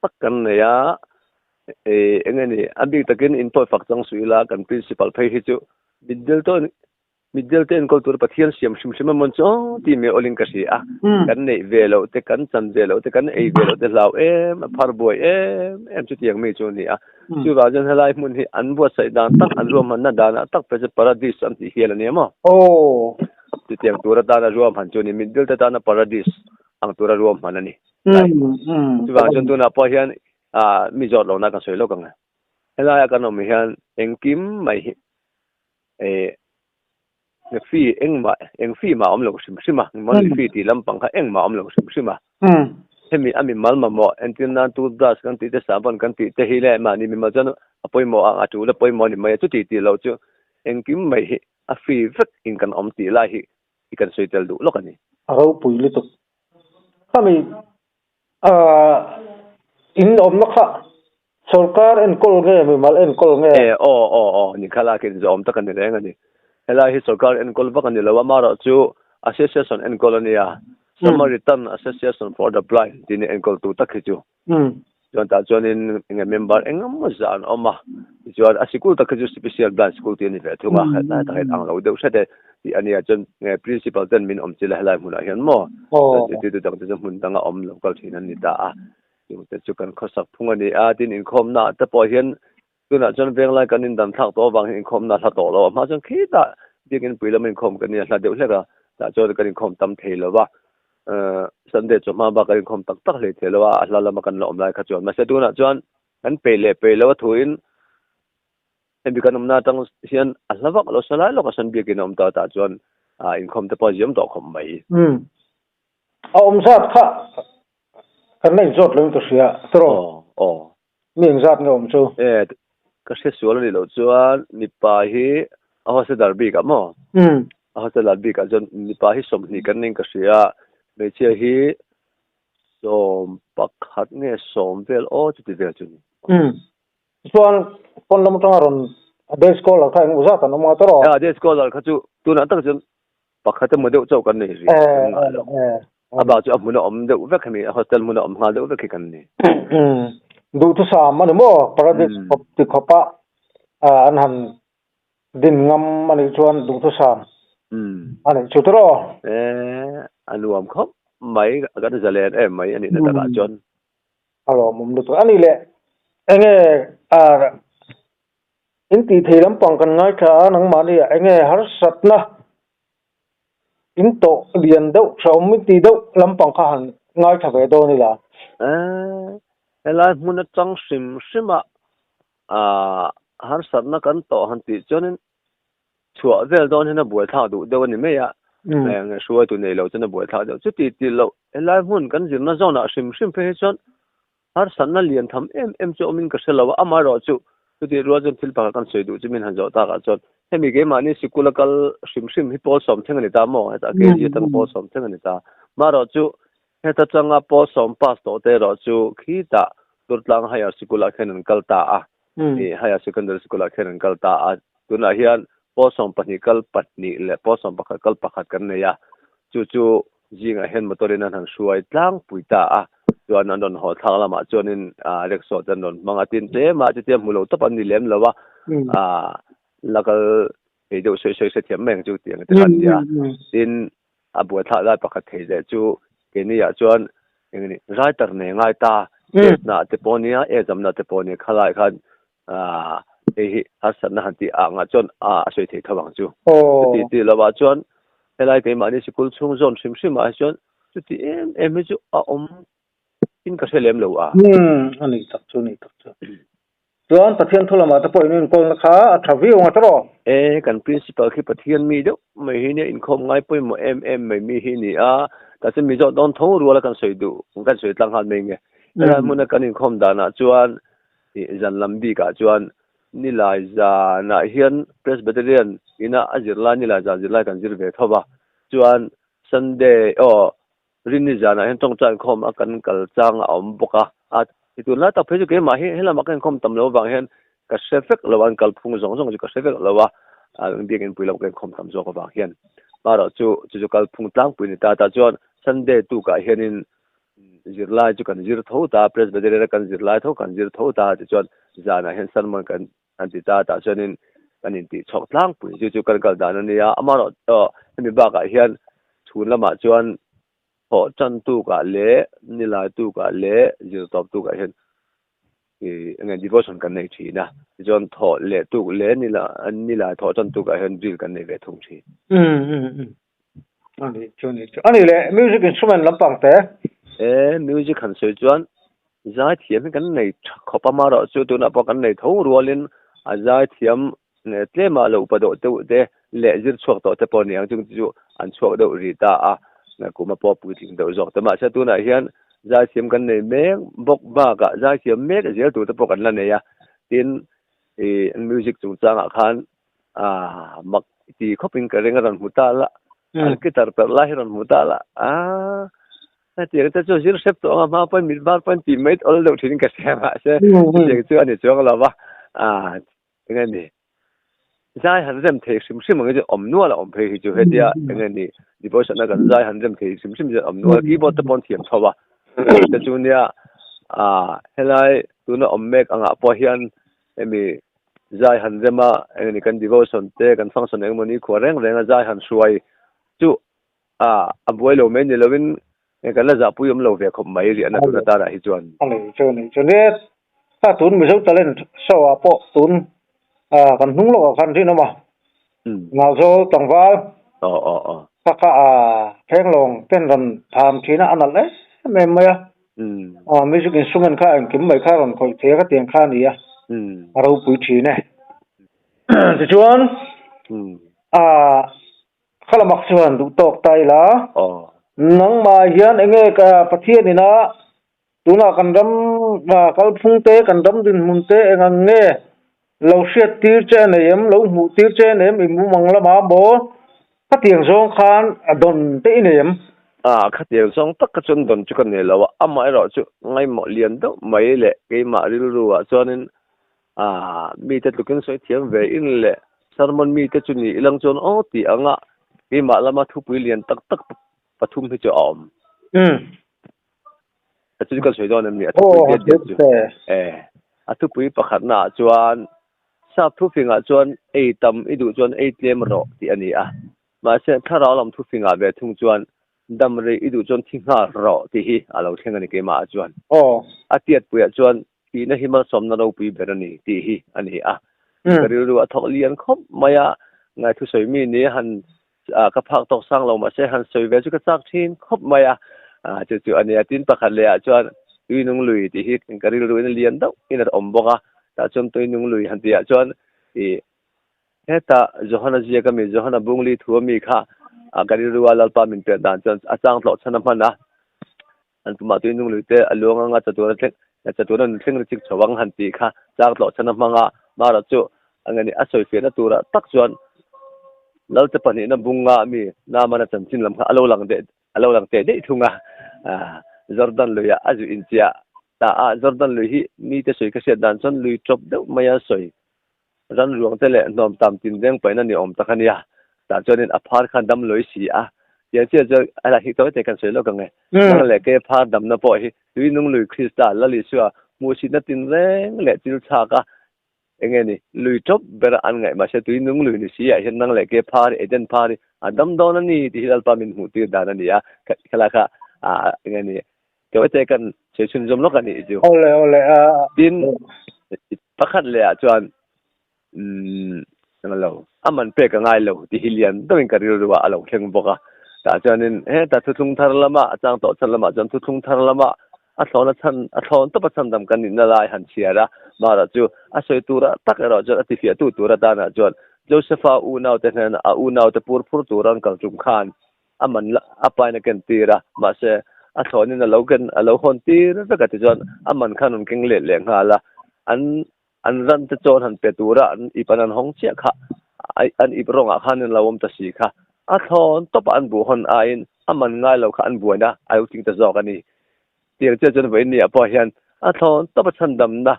tak kan nei a, enge ni, a bik takin in pawi fak chang suh ila, kan principal phei hi chu mitdel tawh Mitdel te enkawl tur Pathian siam hrim hrim a mawn chu tih mai awlin ka hria a. Kan neih ve loh te, kan chan ve loh te, kan ei ve loh te hlau em a, phar buai em em chutiang mi chu a ni a. Chuvang chuan helai hmun hi an buatsaih dan tak, an ruahmanna danah tak phei chu Paradis an tih hial a ni maw? Chutiang tur atana ruahman chu a ni. Mitdel te tana Paradis ang tura ruahman a ni. Chuvang chuan tunah pawh hian mi zawt lohna kan sawi lawk ang e. Helaia kan awm hian engkim mai hi eh fee engmah eng fee mah a awm lo hrim hrim a monthly fee tih lampang kha engmah a awm lo hrim hrim a hemi a mimal mamawh entir nan toothbrush kan tih te sabon kan tih te hi le mahni mimal chuan a pawimawh ang a tul a pawimawh a ni mai a chuti tih loh chu engkim mai hi a free vek in kan awm tih lai hi i kan sawi tel duh lawk a ni. A ropui lutuk. Khami In awmna kha sorkar enkawl nge mimal enkawl nge? E, aw, aw, aw, ni kha lakin zawm tak a ni reng a ni. Helai hi sorkar enkawl vak a ni lo a, amaherawh chu Association enkawl a nia, Samaritan Association for the Blind tih ni enkawltu tak hi chu. Chuan tah chuanin enge member engemaw zah an awm a, tichuan a sikul tak hi chu Special Blind School tih a ni ve thung a, helai tak hian ang lo deuh hret e. Tih a nia chuan nge principal ten min awm chil a helai hmunah hian maw chuan zirtirtu dang te chu hmun danga awm lo kal thin an ni ta a chung te chu kan khawsak phung a ni a tin inkhawmna ah te pawh hian tunah chuan venglai kan indan thlak tawh avang hian inkhawmna a hla tawh lo a hma chuan khitah biakin pui lama inkhawm kan nia hla deuh hlek a tah chuan kan inkhawm tam thei lo va Sunday chawhma bak kan inkhawm tak tak hlei thei lo a a hla lama kan la awm lai kha chuan mahse tunah chuan kan peih leh peih lo a thuin Hemi kan awmna atang hian a hla vak lo sa lai lawk a sawn biakin a awm ta tah chuan inkhawm te pawh a ziam tawh khawp mai. Umm. A awm zat kha kan la inzawt lo in ka hria tawrh. Aw aw. Mi eng zat nge awm chu? E, ka hre sual a nih loh chuan mipa hi a hostel bik ah maw? Umm. A hostel bik ah chuan mipa hi 20 kan ning ka hria, hmeichhia hi 11 nge 10 vel aw chuti vel chu ni. Umm. Chuan phone lam atanga rawn day scholar kha engemaw zat an awm a tawrh aw? A day scholar kha chu tunah tak chuan pakhat emaw deuh chauh kan nei rih kan ngah lo. A bak chu a hmun a awm deuh vek hemi hostel hmun a awm nghal deuh vek hi kan ni. Duhthusam a ni maw? Paradise khawp ti khawpa an han din ngam a nih chuan duhthusam a nih chu tawrh aw? E a nuam khawp mai kan zalen em mai a nihna takah chuan. A lawmawm lutuk a ni le. Enge in tih thei lampang kan ngaithla a nangmahni ah enge harsatna in tawh lian deuh hrehawm in tih deuh lampang kha han ngaithla ve dawn ila. Helai hmun atang hrim hrim ah harsatna kan tawh han tih chuanin chhuah vel dawn hian a buaithlak duh deuh a ni mai a, eng hruaitu nei lo chuan a buaithlak deuh. Chuti tih loh helai hmun kan zirna zawnah hrim hrim phei hi chuan harsatna lian tham em em chu awmin ka hre lo a, amaherawh chu chutih rual chuan thil pakhat kan sawi duh chu min han zawh takah chuan hemi keimahni sikul a kal hrim hrim hi pawl sawm thleng a ni ta maw? Hetah KG atanga pawl sawm thleng a ni ta. Amaherawh chu heta changa pawl sawm pass tawh te erawh chu khitah Durtlang Higher Sikul-ah khian an kal ta a. Higher Secondary School-ah khian an kal ta a, tunah hian pawl 12 kal pahnih leh pawl 11 kal pakhat kan nei a, chu chu zingah hian motor-in an han hruai tlangpui ta a, chuan an rawn haw thlak lamah chuanin rickshaw te an rawn hmang a, tin tlema chutia hmu lo tawp an ni lem lo a, la kal thei deuh sawi sawi hrethiam mai ang chu tih ang te kha an nia. Tin, a buaithlak lai pakhat thei leh chu keiniah chuan eng ni writer nei ngai ta test na te pawh nia exam na te pawh nia khalai khan hei hi harsatna han tih ah ngah chuan a sawi thei tho ang chu. Chuti tih lovah chuan helai keimahni sikul chhung zawn hrim hrim ah hi chuan chuti em em hi chu a awm. in ka hre lem lo a. Umm a ni tak chu a ni tak chu. Chuan Pathian thu lamah te pawh in inkawlna kha a tha viau ang a tawrh aw. E, kan Principal khi Pathian mi deuh mai hi nia inkhawm ngai pawimawh em em mai mi hi a ni a, tah chuan Mizo dawn tho ruala kan sawi duh, kan sawi tlang nghal mai nge. Helai hmuna kan inkhawm danah chuan ih zan lam bikah chuan nilai zanah hian Presbyterian ina a zirlai nilai zan zirlai kan zir ve tho va, chuan Sunday aw Rinni zanah hian tawngtai inkhawm a kan kal chang a awm bawk a, a ti tunlai tak phei chu keimah hi helamah ka inkhawm tam lo avang hian ka hre vek lo a, an kalphung zawng zawng chu ka hre vek lo a, biakinn pui lam ka inkhawm tam zawk avang hian. Marawh chu chu chu kalphung tlangpui ni ta tah chuan Sunday tukah hianin zirlai chu kan zir tho ta, Presbyterian a kan zirlai tho kan zir tho ta tichuan zanah hian sermon kan an ti ta tah chuanin kan intih chhawk tlangpui chu chu kan kal dan a nia amaherawh hemi bakah hian chhun lamah chuan thawh tan tukah leh nilai tukah leh zir tawp tukah hian ih eng nge devotion kan nei thin a tichuan thawh leh tuk leh nila nilai thawh tan tukah hian drill kan nei ve thung thin. Umm umm umm a nih chu a nih chu a nih leh music instrument lampang te. E music han sawi chuan Zaithiam hi kan nei tha khawp a, marawh chu tunah pawh kan nei tho rualin a zaithiam tlema lo upa deuh deuh te leh zir chhuak tawh te pawh ni ang chung te chu an chhuak deuh rih ta a, kuma pawh puitling deuh zawk te. Mahse tunah hian zaithiam kan nei mek bawk bakah zaithiam mek zel tur te pawh kan la nei a, tin ih music chungchangah khan ah mak ti khawpin ka ring a rawn hmu ta la, an guitar perh lai hi rawn hmu ta la ah. Hetiang te chu zir hrep tawh anga hma pawn mit var pawn tih mai awl deuh thin ka hria mahse hetiang chu a ni chuang lo va ah eng nge ni zai han rem thei hrim hrim ang hi chu awm nual a awm phei hi chu hetia eng nge ni devotion a kan zai han rem thei hrim hrim chu awm nual keyboard te pawh an thiam chho a te chu nia ah helai tuna awm mek angah pawh hian hemi zai han rem a eng nge ni kan devotion te kan function eng emaw ni khua reng reng a zai han hruai chu A, a buai lo mai ni lovin kan la zahpui awm lo ve khawp mai riahna tuna tanah hi chuan. A nei chu a nei chu nia. Kha tun Mizo Talent show ah pawh tun kan hnung lawkah khan rinawm a. Ngalzawl tlangval. Aw aw aw. Kha kha a phenglawng ten rawn tham thin a, a nalh em em mai a. Music instrument kha engkim mai kha rawn khawih thei a, khatiang kha a ni a. A ropui thin e. Tichuan a. Kha lamak chuan duh tawk ta ila. Nangmah hian enge ka Pathian ina tunah kan ram kalphung te, kan ram dinhmun te eng ang nge lo hriat tir che a nei em, lo hmuh tir che a nei em, i mumang lamah maw khatiang zawng khan a dawn te i nei em? A, khatiang zawng tak kha chuan dawn chu ka nei lo a, amaherawh chu ngaimawh lian deuh mai leh keimah rilru ah chuanin A, mite tlukin sawi thiam ve in leh sermon mite chu ni ilang chuan aw tih anga keimah lama thupui lian tak tak pathum hi chu a awm. A chu kan sawi dawn em ni a thupui diat diat chu. E, a thupui pakhatna ah chuan sap thufingah chuan ei tam i duh chuan ei tlem rawh tih a ni a. Mahse thlarau lam thufingah ve thung chuan dam rei i duh chuan thi nghal rawh tih hi a lo thleng a ni keimah ah chuan. A tiatpuiah chuan Thihna hi malsawmna ropui ber a ni tih hi a ni a. Ka rilru a thawk lian khawp mai a, ngaithusawi mi ni han ka phak tawk sang lo mahse han sawi ve chu ka chak thin khawp mai a, chu chu a ni a. Tin pakhat leh ah chuan Tuinung lui tih hi ka rilru in a lian deuh in a awm bawk a, tah chuan Tuinung lui han tih ah chuan ih Heta Johana ziak ami, Johana Bungli thu ami kha ka rilru a Lalpa min pek dan chuan a chang tlawh chhan a hman a. An pumah tui nung lui te a luang anga chatuan a thleng chatuan a nun thleng ri chik chho ang han tih kha chang tlawh chhan a hmang a, Mara chu a nge ni a sawi fiahna turah tak chuan Lalte pahnihna bunga mi Naamana chanchin lam kha a lo lang deh a lo lang teh daih thung a, Jordan luiah a zu inchiah ta a, Jordan lui hi mite sawi ka hriat dan chuan lui tawp deuh mai a sawi Ran ruang te leh hnawm tam tin reng paihna ni awm tak a nia. Tah chuanin a phar khan dam lawi si a. Tiang chiah chuan a la hi tawi te kan sawi lawk ang e. Nang leh ke phar damna pawh hi tui nung lui Krista Lal Isua hmuhsitna tin reng leh chil chhak a eng nge ni lui tawp ber a an ngaih mahse tui nung lui ni si ah hian nang leh ke phar hi Eden phar hi a dam dawn a ni tih hi Lalpa min hmuh tir dan a ni a. Khalai kha eng nge ni Tawi te kan sawi chhunzawm lawk a nih chu. Awle awle a. Tin pakhat leh ah chuan umm englo a man pek a ngai lo tih hi lian deuhin ka rilru ah a lo thleng bawk a. Tah chuanin heta thuthlung thar lama a chang tawh chhan lamah chuan thuthlung thar lama A thlawn a chhan, a thlawn tawp a chhandam kan nihna lai han chhiar a, Mara chu a sawi tura tak erawh chuan a tifiahtu tur atanah chuan Josepha unaute hnena a unaute pur phur tura an kal tum khan a man la, a pain a ken tir a, mahse a thlawnin a lo ken, a lo hawn tir vek a tichuan a man khan rawn keng let leh nghal a, an an ran te chawn han pe tura an ip an han hawng chiah kha an ip rawngah khan an lo awm ta si kha a thlawn tawpah an buh hawn aiin a man ngai lo kha an buaina a lo tling ta zawk a ni. Tiang chiah chuan vawiin niah pawh hian a thlawn tawpa chhandamna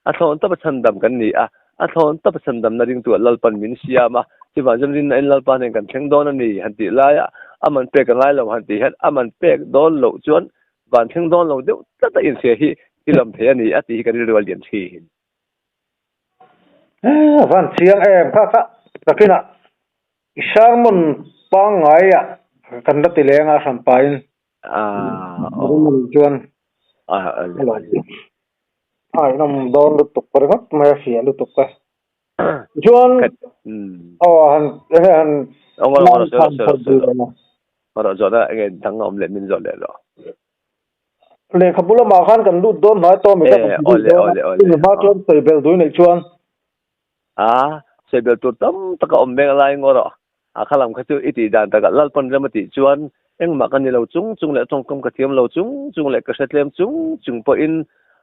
a thlawn tawpa chhandam kan ni a, a thlawn tawpa chhandamna ringtuah Lalpan min siam a, chuvang chuan rinna in Lalpa hnen kan thleng dawn a ni han tih laia a man pek a ngai lo han tih hian a man pek dawn loh chuan Van thleng dawn lo deuh tlat a inhria hi i lawm thei a ni a tih hi ka rilru a lian thin. A van chiang em kha kha takinah i sermon pangngai ah kan la ti leng a hran pahin chuan a inawm dawn lutuk ringawt mai a fiah lutuk a. Chuan aw han han Erawh zawhna enge dang a awm leh min zawh leh lo. Lehkhabu lamah khan kan lut dawn hnai tawh mi ka kan lut dawn a, chumi hma chuan sawi bel duai neih chuan. A, sawi bel tur tam tak a awm veng lai ngaw rawh. A kha lam kha chu i tih dan takah Lalpan rem a tih chuan engmah ka ni lo chung chung leh tawngkam ka thiam lo chung chung leh ka hretlem chung chung pawhin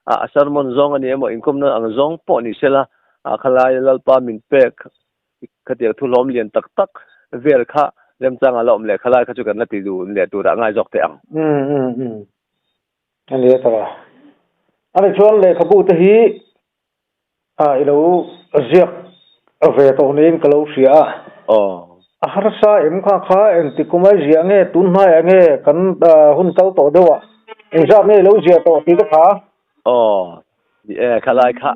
a sermon zawng a ni emaw inkawmna ang zawng pawh ni sela a khalai Lalpa min pek Khatiang thu hlawm lian tak tak vel kha remchang a la awm leh khalai kha chu kan la ti dun leh turah ngai zawk teh ang. Umm umm umm a ni a tawh a. Ani chuan lehkhabu te hi a i lo ziak ve tawh niin ka lo hria a. Aw. A harsa em kha kha engti kum a ziah nge tun hnaiah nge kan hun kal tawh deuh a engzat nge i lo ziah tawh tih te kha. Aw, ni e, khalai kha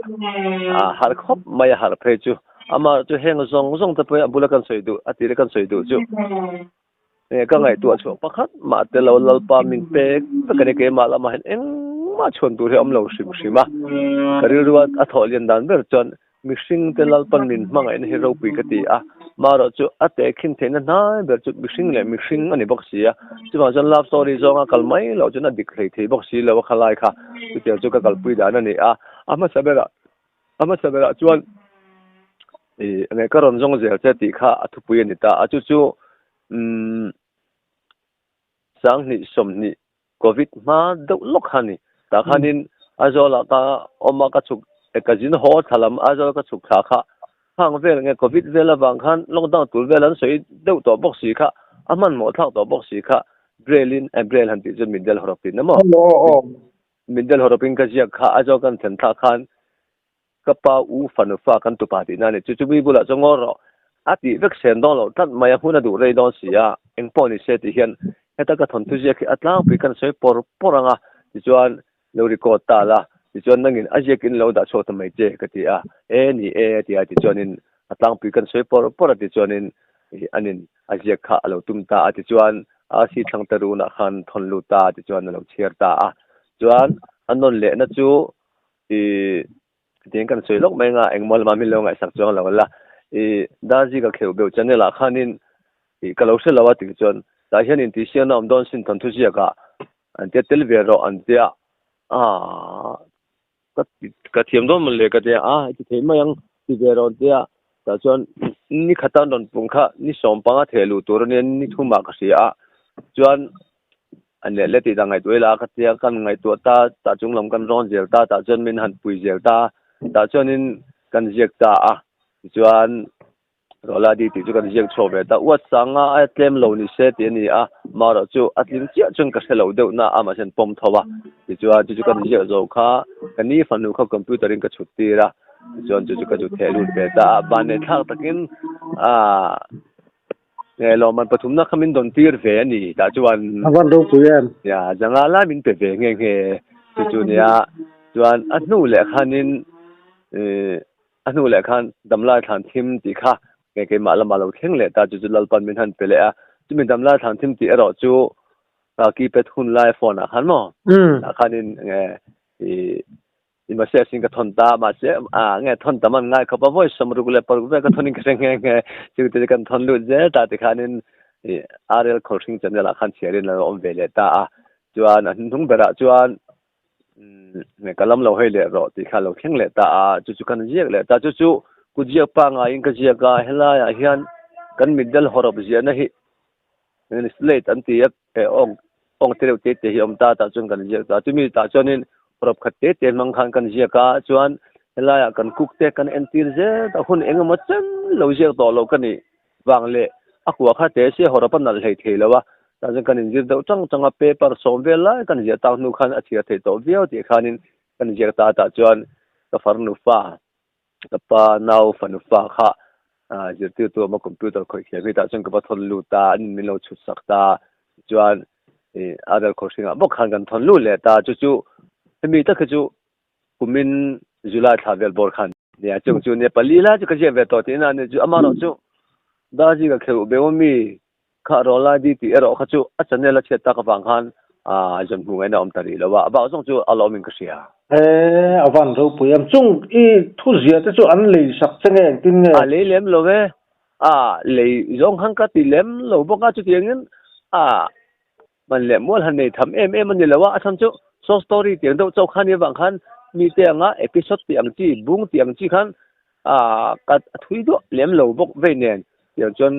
a har khawp mai a har phei chu. Amah chu heng zawng zawng te pawhin a bula kan sawi duh, a tira kan sawi duh chu. Nge ka ngaihtuah chhuah pakhat mah te lo Lalpa min pek vek a ni keimah lamah hian engmah chhuan tur hi a awm lo hrim hrim a. Ka rilru a thawh lian dan ber chuan Mihring te Lalpan min hmangaihna hi ropui ka ti a, marawh chu a tehkhin theihna hnai ber chu mihring leh mihring a ni bawk si a, chuvang chuan love story zawnga kal mai loh chuan a dik hlei thei bawk si lo a khalai kha chutiang chu ka kalpui dan a ni a, a hmasa berah a hmasa berah chuan ih enge ka rawn zawng zel che tih kha a thupui a ni ta a, chu chu umm Sanghnih 20 Covid hma deuh lawk kha a ni. Tah khanin Aizawl ah ka awm a, ka chhuk ka zin haw thla lam Aizawl ka chhuk thla kha khang vel nge Covid vel avang khan lockdown tur vel an sawi deuh tawh bawk si kha, a hmanhmawh thlak tawh bawk si kha Braille in eh Braille han tih chuan mitdel hawrawp tihna maw? Mitdel hawrawp in ka ziak kha Aizawl kan thlen thlak khan Ka pa u fanu fa kan tupa tihna a ni. Chu chu mi bulah chuan ngaw rawh. A tih vek sen dawn loh tlat mai a, hmun a duh rei dawn si a, eng pawh ni se tih hian heta ka thawnthu ziak hi a tlangpui kan sawi pawr pawr ang a, tichuan lo record ta la, tichuan nangin a ziakin lo dah chhuak ta mai che ka ti a, e ni e a ti a, tichuanin a tlangpui kan sawi pawr pawr a, tichuanin anin a ziak kha a lo tum ta a, tichuan RC Thlangte runah khan thawn lut ta a, tichuan a lo chhiar ta a, chuan a nawn lehna chu I tiang kan sawi lawk mai anga engmaw lama min lo ngaihsak chuang lo la i Darzi ka kheuh beuh channel ah khanin i ka lo hre lo a tih chuan tah hian intihsiakna awm dawn sin thawnthu ziak ah an tia tel ve rawh an tia aah ka ka thiam dawn mawn le ka tia a ti thei mai ang ti ve rawh an tia tah chuan ni khata an rawn pung kha ni 15 theh luh tur ania ni thum ah ka hria a chuan A leh leh tih dah ngaihtuah ila ka tia kan ngaihtuah ta, tah chung lam kan rawn zel ta, tah chuan min han pui zel ta, tah chuanin kan ziak ta a, tichuan Rawladi tih chu kan ziak chhuak ve ta, uat sanga a tlem lo ni se tih a ni a, marawh chu a tling chiah chuan ka hre lo deuh na a mahse an pawm tho a, tichuan chu chu kan ziak zo kha ka ni fanu kha computer in ka chhut tir a, tichuan chu chu ka zu theh lut ve ta a, vanneih thlak takin aah. Nge lawmman pathumna kha min dawn tir ve a ni tah chuan. A van ropui em? Ya, zanga lai min pe ve nghe nghe chu chu nia. Chuan a hnu leh khanin a hnu leh khan damlai thlan thim tih kha nge keimah lamah lo thleng leh ta chu chu Lalpan min han pe leh a. Chumi damlai thlan thim tih erawh chu keypad hun lai phone ah khan maw? Tah khanin nge i I mahse a sin ka thawn ta, mahse a nge thawn tam an ngai khawp a, vawi 66 vel ka thawn in ka hre nghe nghe, chu te chu kan thawn lut zel ta tikhanin i RL Khawlhring channel ah khan chhiar in a lo awm ve leh ta a, chuan a hnuhnung berah chuan. Umm ka lam lo hei leh rawh tih kha a lo thleng leh ta a, chu chu kan ziak leh ta. Chu chu kut ziak pangaiin ka ziak a, helaiah hian kan mitdel hawrawp ziahna hi slate an ti a, awng awng te reuh te te hi a awm ta tah chuan kan ziak ta. Chumi tah chuanin hawrawp khat te te hmang khan kan ziak a, chuan helaiah kan cook te kan entir zel ta hun eng emaw chen lo ziak tawh lo ka nih vang leh a kua kha te sia hawrawp a nalh hlei thei lo a, tah chuan kan inzir deuh chang chang a, paper sawm vel lai kan ziah tak hnu khan a chhiar thei tawh viau tih khanin kan inziak ta tah chuan ka farnu fa, ka pa nau fanu fa kha zirtirtu awm a computer khawih thiam hi tah chuan ka va thawn lut ta, an in min lo chhut sak ta, tichuan ih a rel khawr hringah bawk khan kan thawn lut leh ta, chu chu hemi tak hi chu kumin July thla vel bawr khan. Nia chung chu nia pali lai chu ka ziak ve tawh tihna a ni chu amah erawh chu Darzi ka kheuh beu ami kha rawl ID tih erawh kha chu a channel a chhiat tak avang khan a zawn hmuh ngaihna a awm ta rih lo a, a bak zawng chu a lawmin ka hria. E, a van ropui em. Chung i thu ziah te chu an lei sak che nge engtin nge? A lei lem lo e, a lei zawng khan ka ti lem lo bawk a, chutiangin a Man leh mual han nei tham em em a ni lo a, a chhan chu short story tih ang deuh chauh kha nia vang khan mite anga episode tih ang chi, bung tih ang chi khan aah ka thui duah lem lo bawk vei nen tiang chuan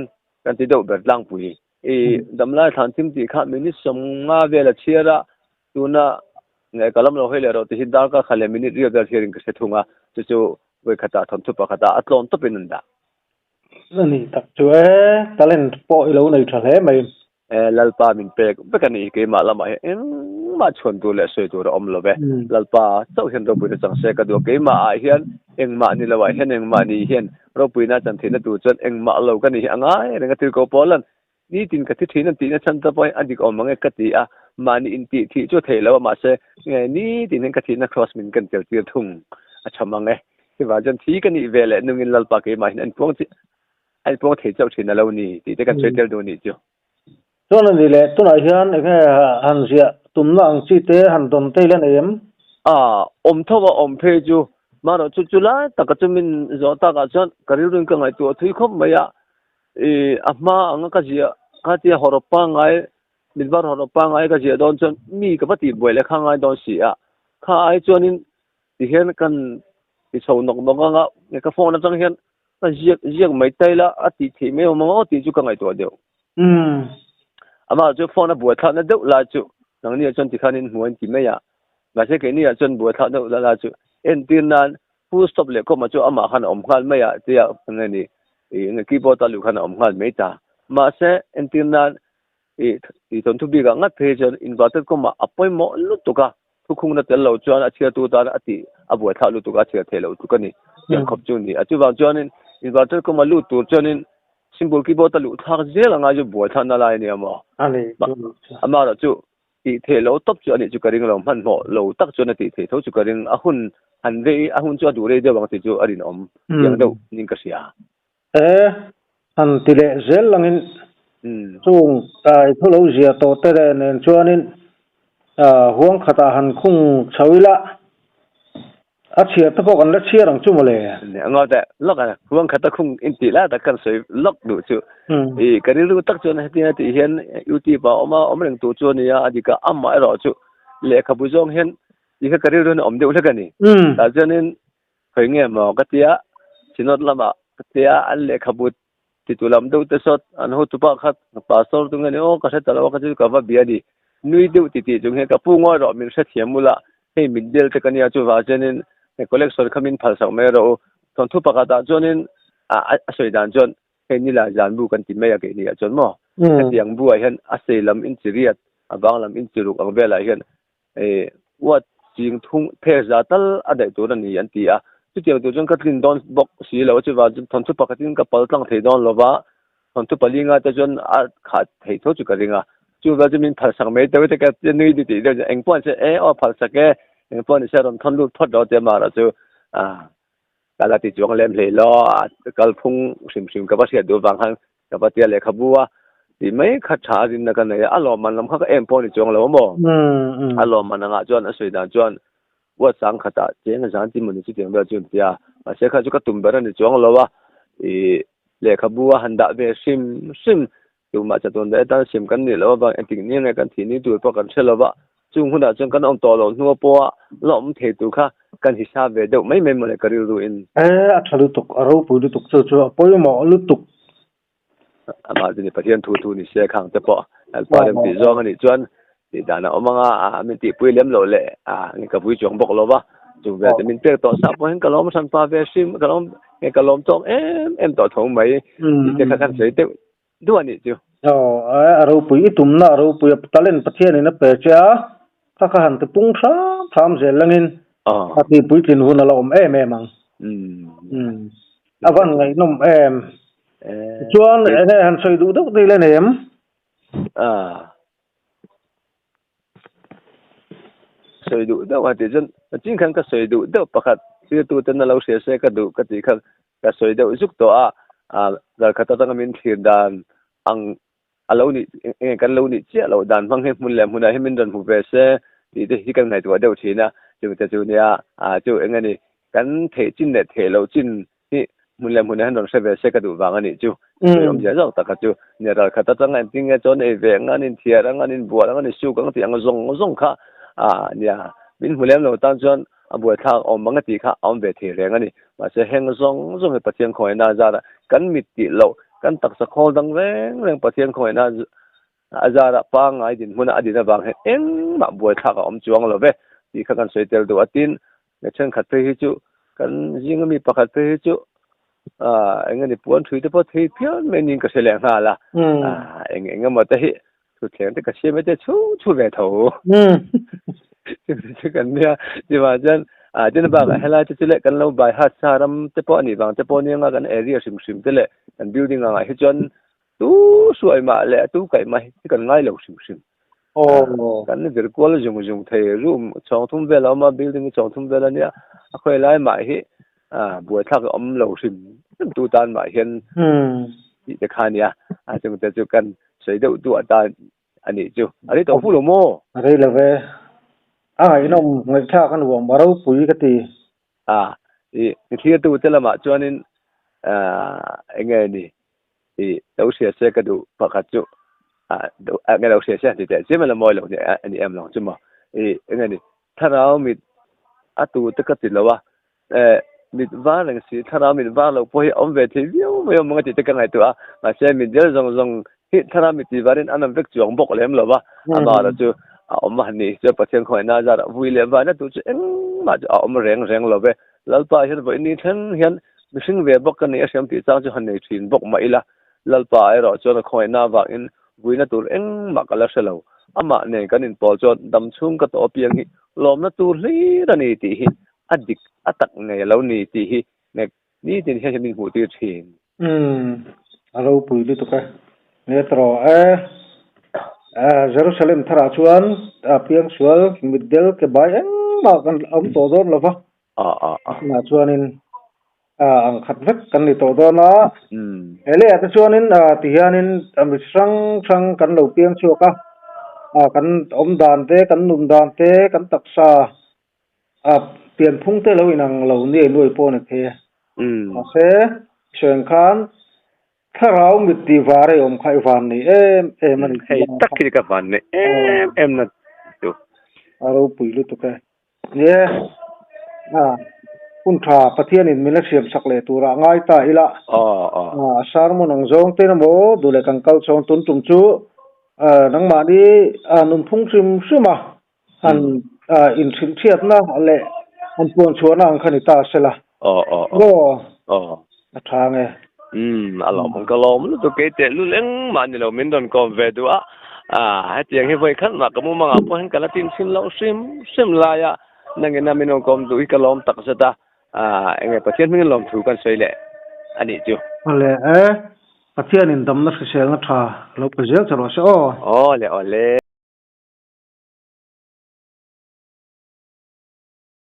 kan ti deuh ber tlangpui. I damlai thlan thim tih kha minute sawmnga vel a chhiar a, tuna nge ka lam lo hawi leh rawh tih hi darkar khat leh minute riat vel chhiarin ka hre thung a, chu chu vawikhatah thawnthu pakhatah a tlawn tawpin an dah. A ni tak chu e, talent pawh i lo nei tha hle mai. E, Lalpa min pek vek a nih hi keimah lamah hian engmah chhuan tur leh sawi tur a awm lo ve. Lalpa chauh hian ropuina chang se ka duh a, keimah ah hian engmah ni lo ah hian engmah ni hian ropuina chan theihna tur chuan engmah lo ka nih hi a ngai reng a tirko pawl an nitin ka thi thin an tihna chhan te pawh hi a dik awm ang e ka ti a, mahni intih thih chu a theih lo a mahse nge nitin hian ka thihna cross min kan tel tir thung a chham ang e. Chuvang chuan thi ka nih ve leh nungin Lalpa keimah hian an puang chiah. A inpuang thei chauh thin a lo ni tih te kan sawi tel duh nih chu. Chuan a ni leh, tunah hian eng nge han ziah tumna ang chi te han dawn te ila nei em? A, awm tho a awm phei chu. Mahrawh chu chu lai taka chu min zawh takah chuan ka rilruin ka ngaihtuah thui khawp mai a. Ih, a hma anga ka ziah kha tia hawrawp pangngai, mitvar hawrawp pangngai ka ziah dawn chuan mi ka va tihbuai leh kha ngai dawn si a. Kha ai chuanin tihian kan ti chho nawk nawk anga ka phone atang hian ka ziak ziak mai ta ila a tih theih mai awm ang aw tih chu ka ngaihtuah deuh. Amah chu phone a buaithlakna deuh lai chu nangni ah chuan tikhanin hmu a inti mai a, mahse keini ah chuan buaithlak deuh lai chu entir nan full stop leh comma chu amah khan a awm nghal mai a tia nge ni ih keyboard a luh khan a awm nghal mai ta. Mahse entir nan Ih tih thawnthu bikah ngat phei chuan inverted comma a pawimawh lutuk a, thukhungna tel lo chuan a chhiartu tan a tih a buaithlak lutuk a, a chhiar theih loh tluk a ni tiang khawp chu ni. A chuvang chuanin inverted comma lut tur chuanin symbol keyboard a luh thlak zel anga chu buaithlakna lai a nia maw? Amaherawh chu tih theih loh tawp chu a nih chu ka ring lo, hmanhmawh lo tak chuan a tih theih tho chu ka ring, a hun han rei a hun chu a duh rei deuh ang tih chu a rinawm tiang deuh niin ka hria. E, han ti leh zel langin chung kai thu lo zia tawh te leh nen chuanin huang khatah han khung chho ila a chhiar te pawh kan la chhiar ang chu mawle. Nia ngaw teh lawk a, huang khata khung intih lai tak kan sawi lawk duh chu. I ka rilru tak chuan hetiang a tih hian YouTube ah a awm a, awm reng tur chu a nia, a dik a, amah erawh chu lehkhabu zawng hian tih kha ka rilru hian a awm deuh hlek a ni. Tah chuanin Khawi nge maw ka tia, Synod lamah ka tia an lehkhabu titu lam deuh te sawt an hotupa kha pastor tu nge ni aw ka hre ta lo a ka chu ka va bia a ni. Nui deuh titih chung hian ka pu ngawi rawh min hrethiam ula hei min del te ka nia chuvang chuanin collection kha min phalsak mai rawh u. Thawnthu pakhatah chuanin a sawi dan chuan hei nila zan bu kan ti mai a keini ah chuan maw hetiang buah hian a sei lam inchiriat a bang lam inchiruk ang velah hian Eh, uat ching thung phek za tal a daih tur a ni an ti a. Chutiang tur chuan ka tlin dawn bawk si lo a, chuvang chuan thawnthu pakhatin ka pal tlang thei dawn lo va, thawnthu pali nga te chuan a khah theih tho chu ka ring a. Chuvang chu min phalsak mai deuh te ka nui ni tih deuh chu eng pawh an sawi e aw phalsak e, eng pawh ni se rawn thawn lut phawt rawh tia mara chu ah ka la ti chuang lem hlei lo a, kalphung hrim hrim ka va hriat duh vang khan Ka va tia lehkhabu a tih mai kha tha a rinna ka nei a, a lawmman lam kha ka em pawh a ni chuang lo a maw? A lawmman angah chuan a sawi dan chuan uat sang khatah cheng a zan ti maw ni chutiang vel chu an ti a, mahse kha chu ka tum ber a ni chuang lo a, ih lehkhabu a han dah ve hrim hrim tumah chatuan daih atan sim kan nih loh avang engtik ni nge kan thih ni tur pawh kan hre lo va. Chung hunah chuan kan awm tawh loh hnua pawha la awm thei tur kha kan hisap ve deuh mai mai mawle ka rilruin. E, a tha lutuk, a ropui lutuk chu chu a pawimawh lutuk. Amah chu ni Pathian thu thu ni se khang te pawh Lalpa rem tih zawng a nih chuan tih dan a awm anga a min tihpui lem loh leh a nge ka vui chuang bawk lo va, chung vel te min pek tawh sa pawh hian ka lawm hran pa ve hrim ka lawm nge ka lawm tawk em em tawh tho mai tih te kha kan sawi deuh duh a nih chu. Aw a ropui i tumna a ropui a talent Pathianin a pe che a, kha kha han ti pung hram hram zel langin a tihpuitlin hun a la awm em em ang. A van ngaihnawm em. Chuan enge han sawi duh deuh deuh le nei em? Sawi duh deuh a tih chuan chin khan ka sawi duh deuh pakhat thiltu ten a lo hria se ka duh ka tih kha ka sawi deuh zuk tawh a, ralkhat atanga min thlir dan ang a lo nih enge kan lo nih chiah loh dan hmang hi hmun leh hmunah hian min rawn hmu ve se tih te hi kan ngaihtuah deuh thin a, chungte chu nia chu eng a ni kan theih chin leh theih loh chin hi hmun leh hmunah hian rawn hre ve se ka duh vang a nih chu. Sawi awmzia zawk tak kha chu nia ral khat atanga engtin nge chuan ei ve ang a, an inthiar ang a, an inbual ang a, an insuk ang tih ang zawng zawng kha nia min hmu lem lo tan chuan a buaithlak awm ang a tih kha a awm ve thei reng a ni. Mahse heng zawng zawng hi Pathian khawngaihna a zar a, kan mit tih loh, kan taksa khawl dang reng reng Pathian khawngaihna a zar a, pangngai dinhmuna a din avang hian engmah buaithlak a awm chuang lo ve tih kha kan sawi tel duh a. Tin, mi thenkhat phei hi chu kan zinga mi pakhat phei hi chu eng nge ni puan thui te pawh thei phian mai niin ka hre leh nghal a, eng eng emaw te hi Thutthleng te ka siam e te chhu chhu ve tho. Chu kan nia chuvang chuan ah tin bakah helai te chu leh kan lo bai hat sa ram te pawh a nih vang te pawh nia nga kan area hrim hrim te leh kan building angah hi chuan tu hruai mah leh tu kaih mah hi kan ngai lo hrim hrim. Kan vir kual zung zung thei room chhawng thum vel a awm a building hi chhawng thum vel a nia a khawi lai mah hi ah buaithlak a awm lo hrim hrim tu tan mah hian tih te kha a nia a chungte chu kan Sawi deuh duah ta a nih chu. A rei tawh fu lo maw? A rei lo ve. A ngaihnawm ngaihthlak a nuam, a ropui ka ti. A, i thlir te lamah chuanin eng nge ni i lo hria se ka duh pakhat chu a nge lo hria se han ti teh chiam a la mawi lo a ni em lo chu maw. I eng nge ni thlarau mit a tu te ka ti lo a, Eh, mit var reng si, thlarau mit var lo pawh hi a awm ve thei viau mai awm ang a tih te ka ngaihtuah a, mahse mit del zawng zawng hi thlarau mit tih varin an awm vek chuang bawk lem lo va, amah chu a awm a nih chuan Pathian khawngaihna zarah vui leh vaina tur chu engmah chu a awm reng reng lo ve. Lalpa hian vawiin ni thleng hian mihring ve bawk ka nei a hriam tih chang chu han nei thin bawk mah ila, Lalpa erawh chuan a khawngaihna avangin vuina tur engmah ka la hre lo. Amah nen kan inpawl chuan damchhung ka tawh apiang hi lawmna tur hlir a ni tih hi a dik a tak ngei a lo ni tih hi nek nitin hian min hmuh tir thin. Umm, a ropui lutuk e. Nge tawh e, Jerusalem tharah chuan piangsual mitdel ke bai engmah kan awm tawh dawn lo va. Tunah chuanin ang khat vek kan ni tawh dawn a. He leiah te chuanin tihianin mi hrang hrang kan lo piang chhuak a, kan awm dan te, kan nun dan te, kan taksa A pianphung te lo inang lo niai nuai pawh a ni thei a. Mahse, sawi ang khan thlarau mit tih var ei awm kha i van nei em em a ni. Hei tak hi ka van nei em em na chu. A ropui lutuk e. Nia, a hun tha Pathianin min la siam sak leh turah ngai ta ila. A sermon ang zawng te emaw duh leh kan kal chhawng tun tum chu nangmahni nunphung hrim hrim a. Han inhrilhhriatna leh han puan chhuahna ang kha ni ta sela. Aw aw aw. Aw. Aw. A tha nge. Umm a lawm ang ka lawm lutuk kei teh lul engmah ni lo min rawn kawm ve duh a. Ah hetiang hi vawi khat mah ka mumangah pawh hian ka la tin chhin loh hrim hrim lai a nangin a min rawn kawm duh hi ka lawm tak zet a. Ah enge Pathian hmingin lawmthu kan sawi leh a nih chu. Awle e, Pathianin damna hriselna tha lo pe zel che rawh se aw. Awle awle.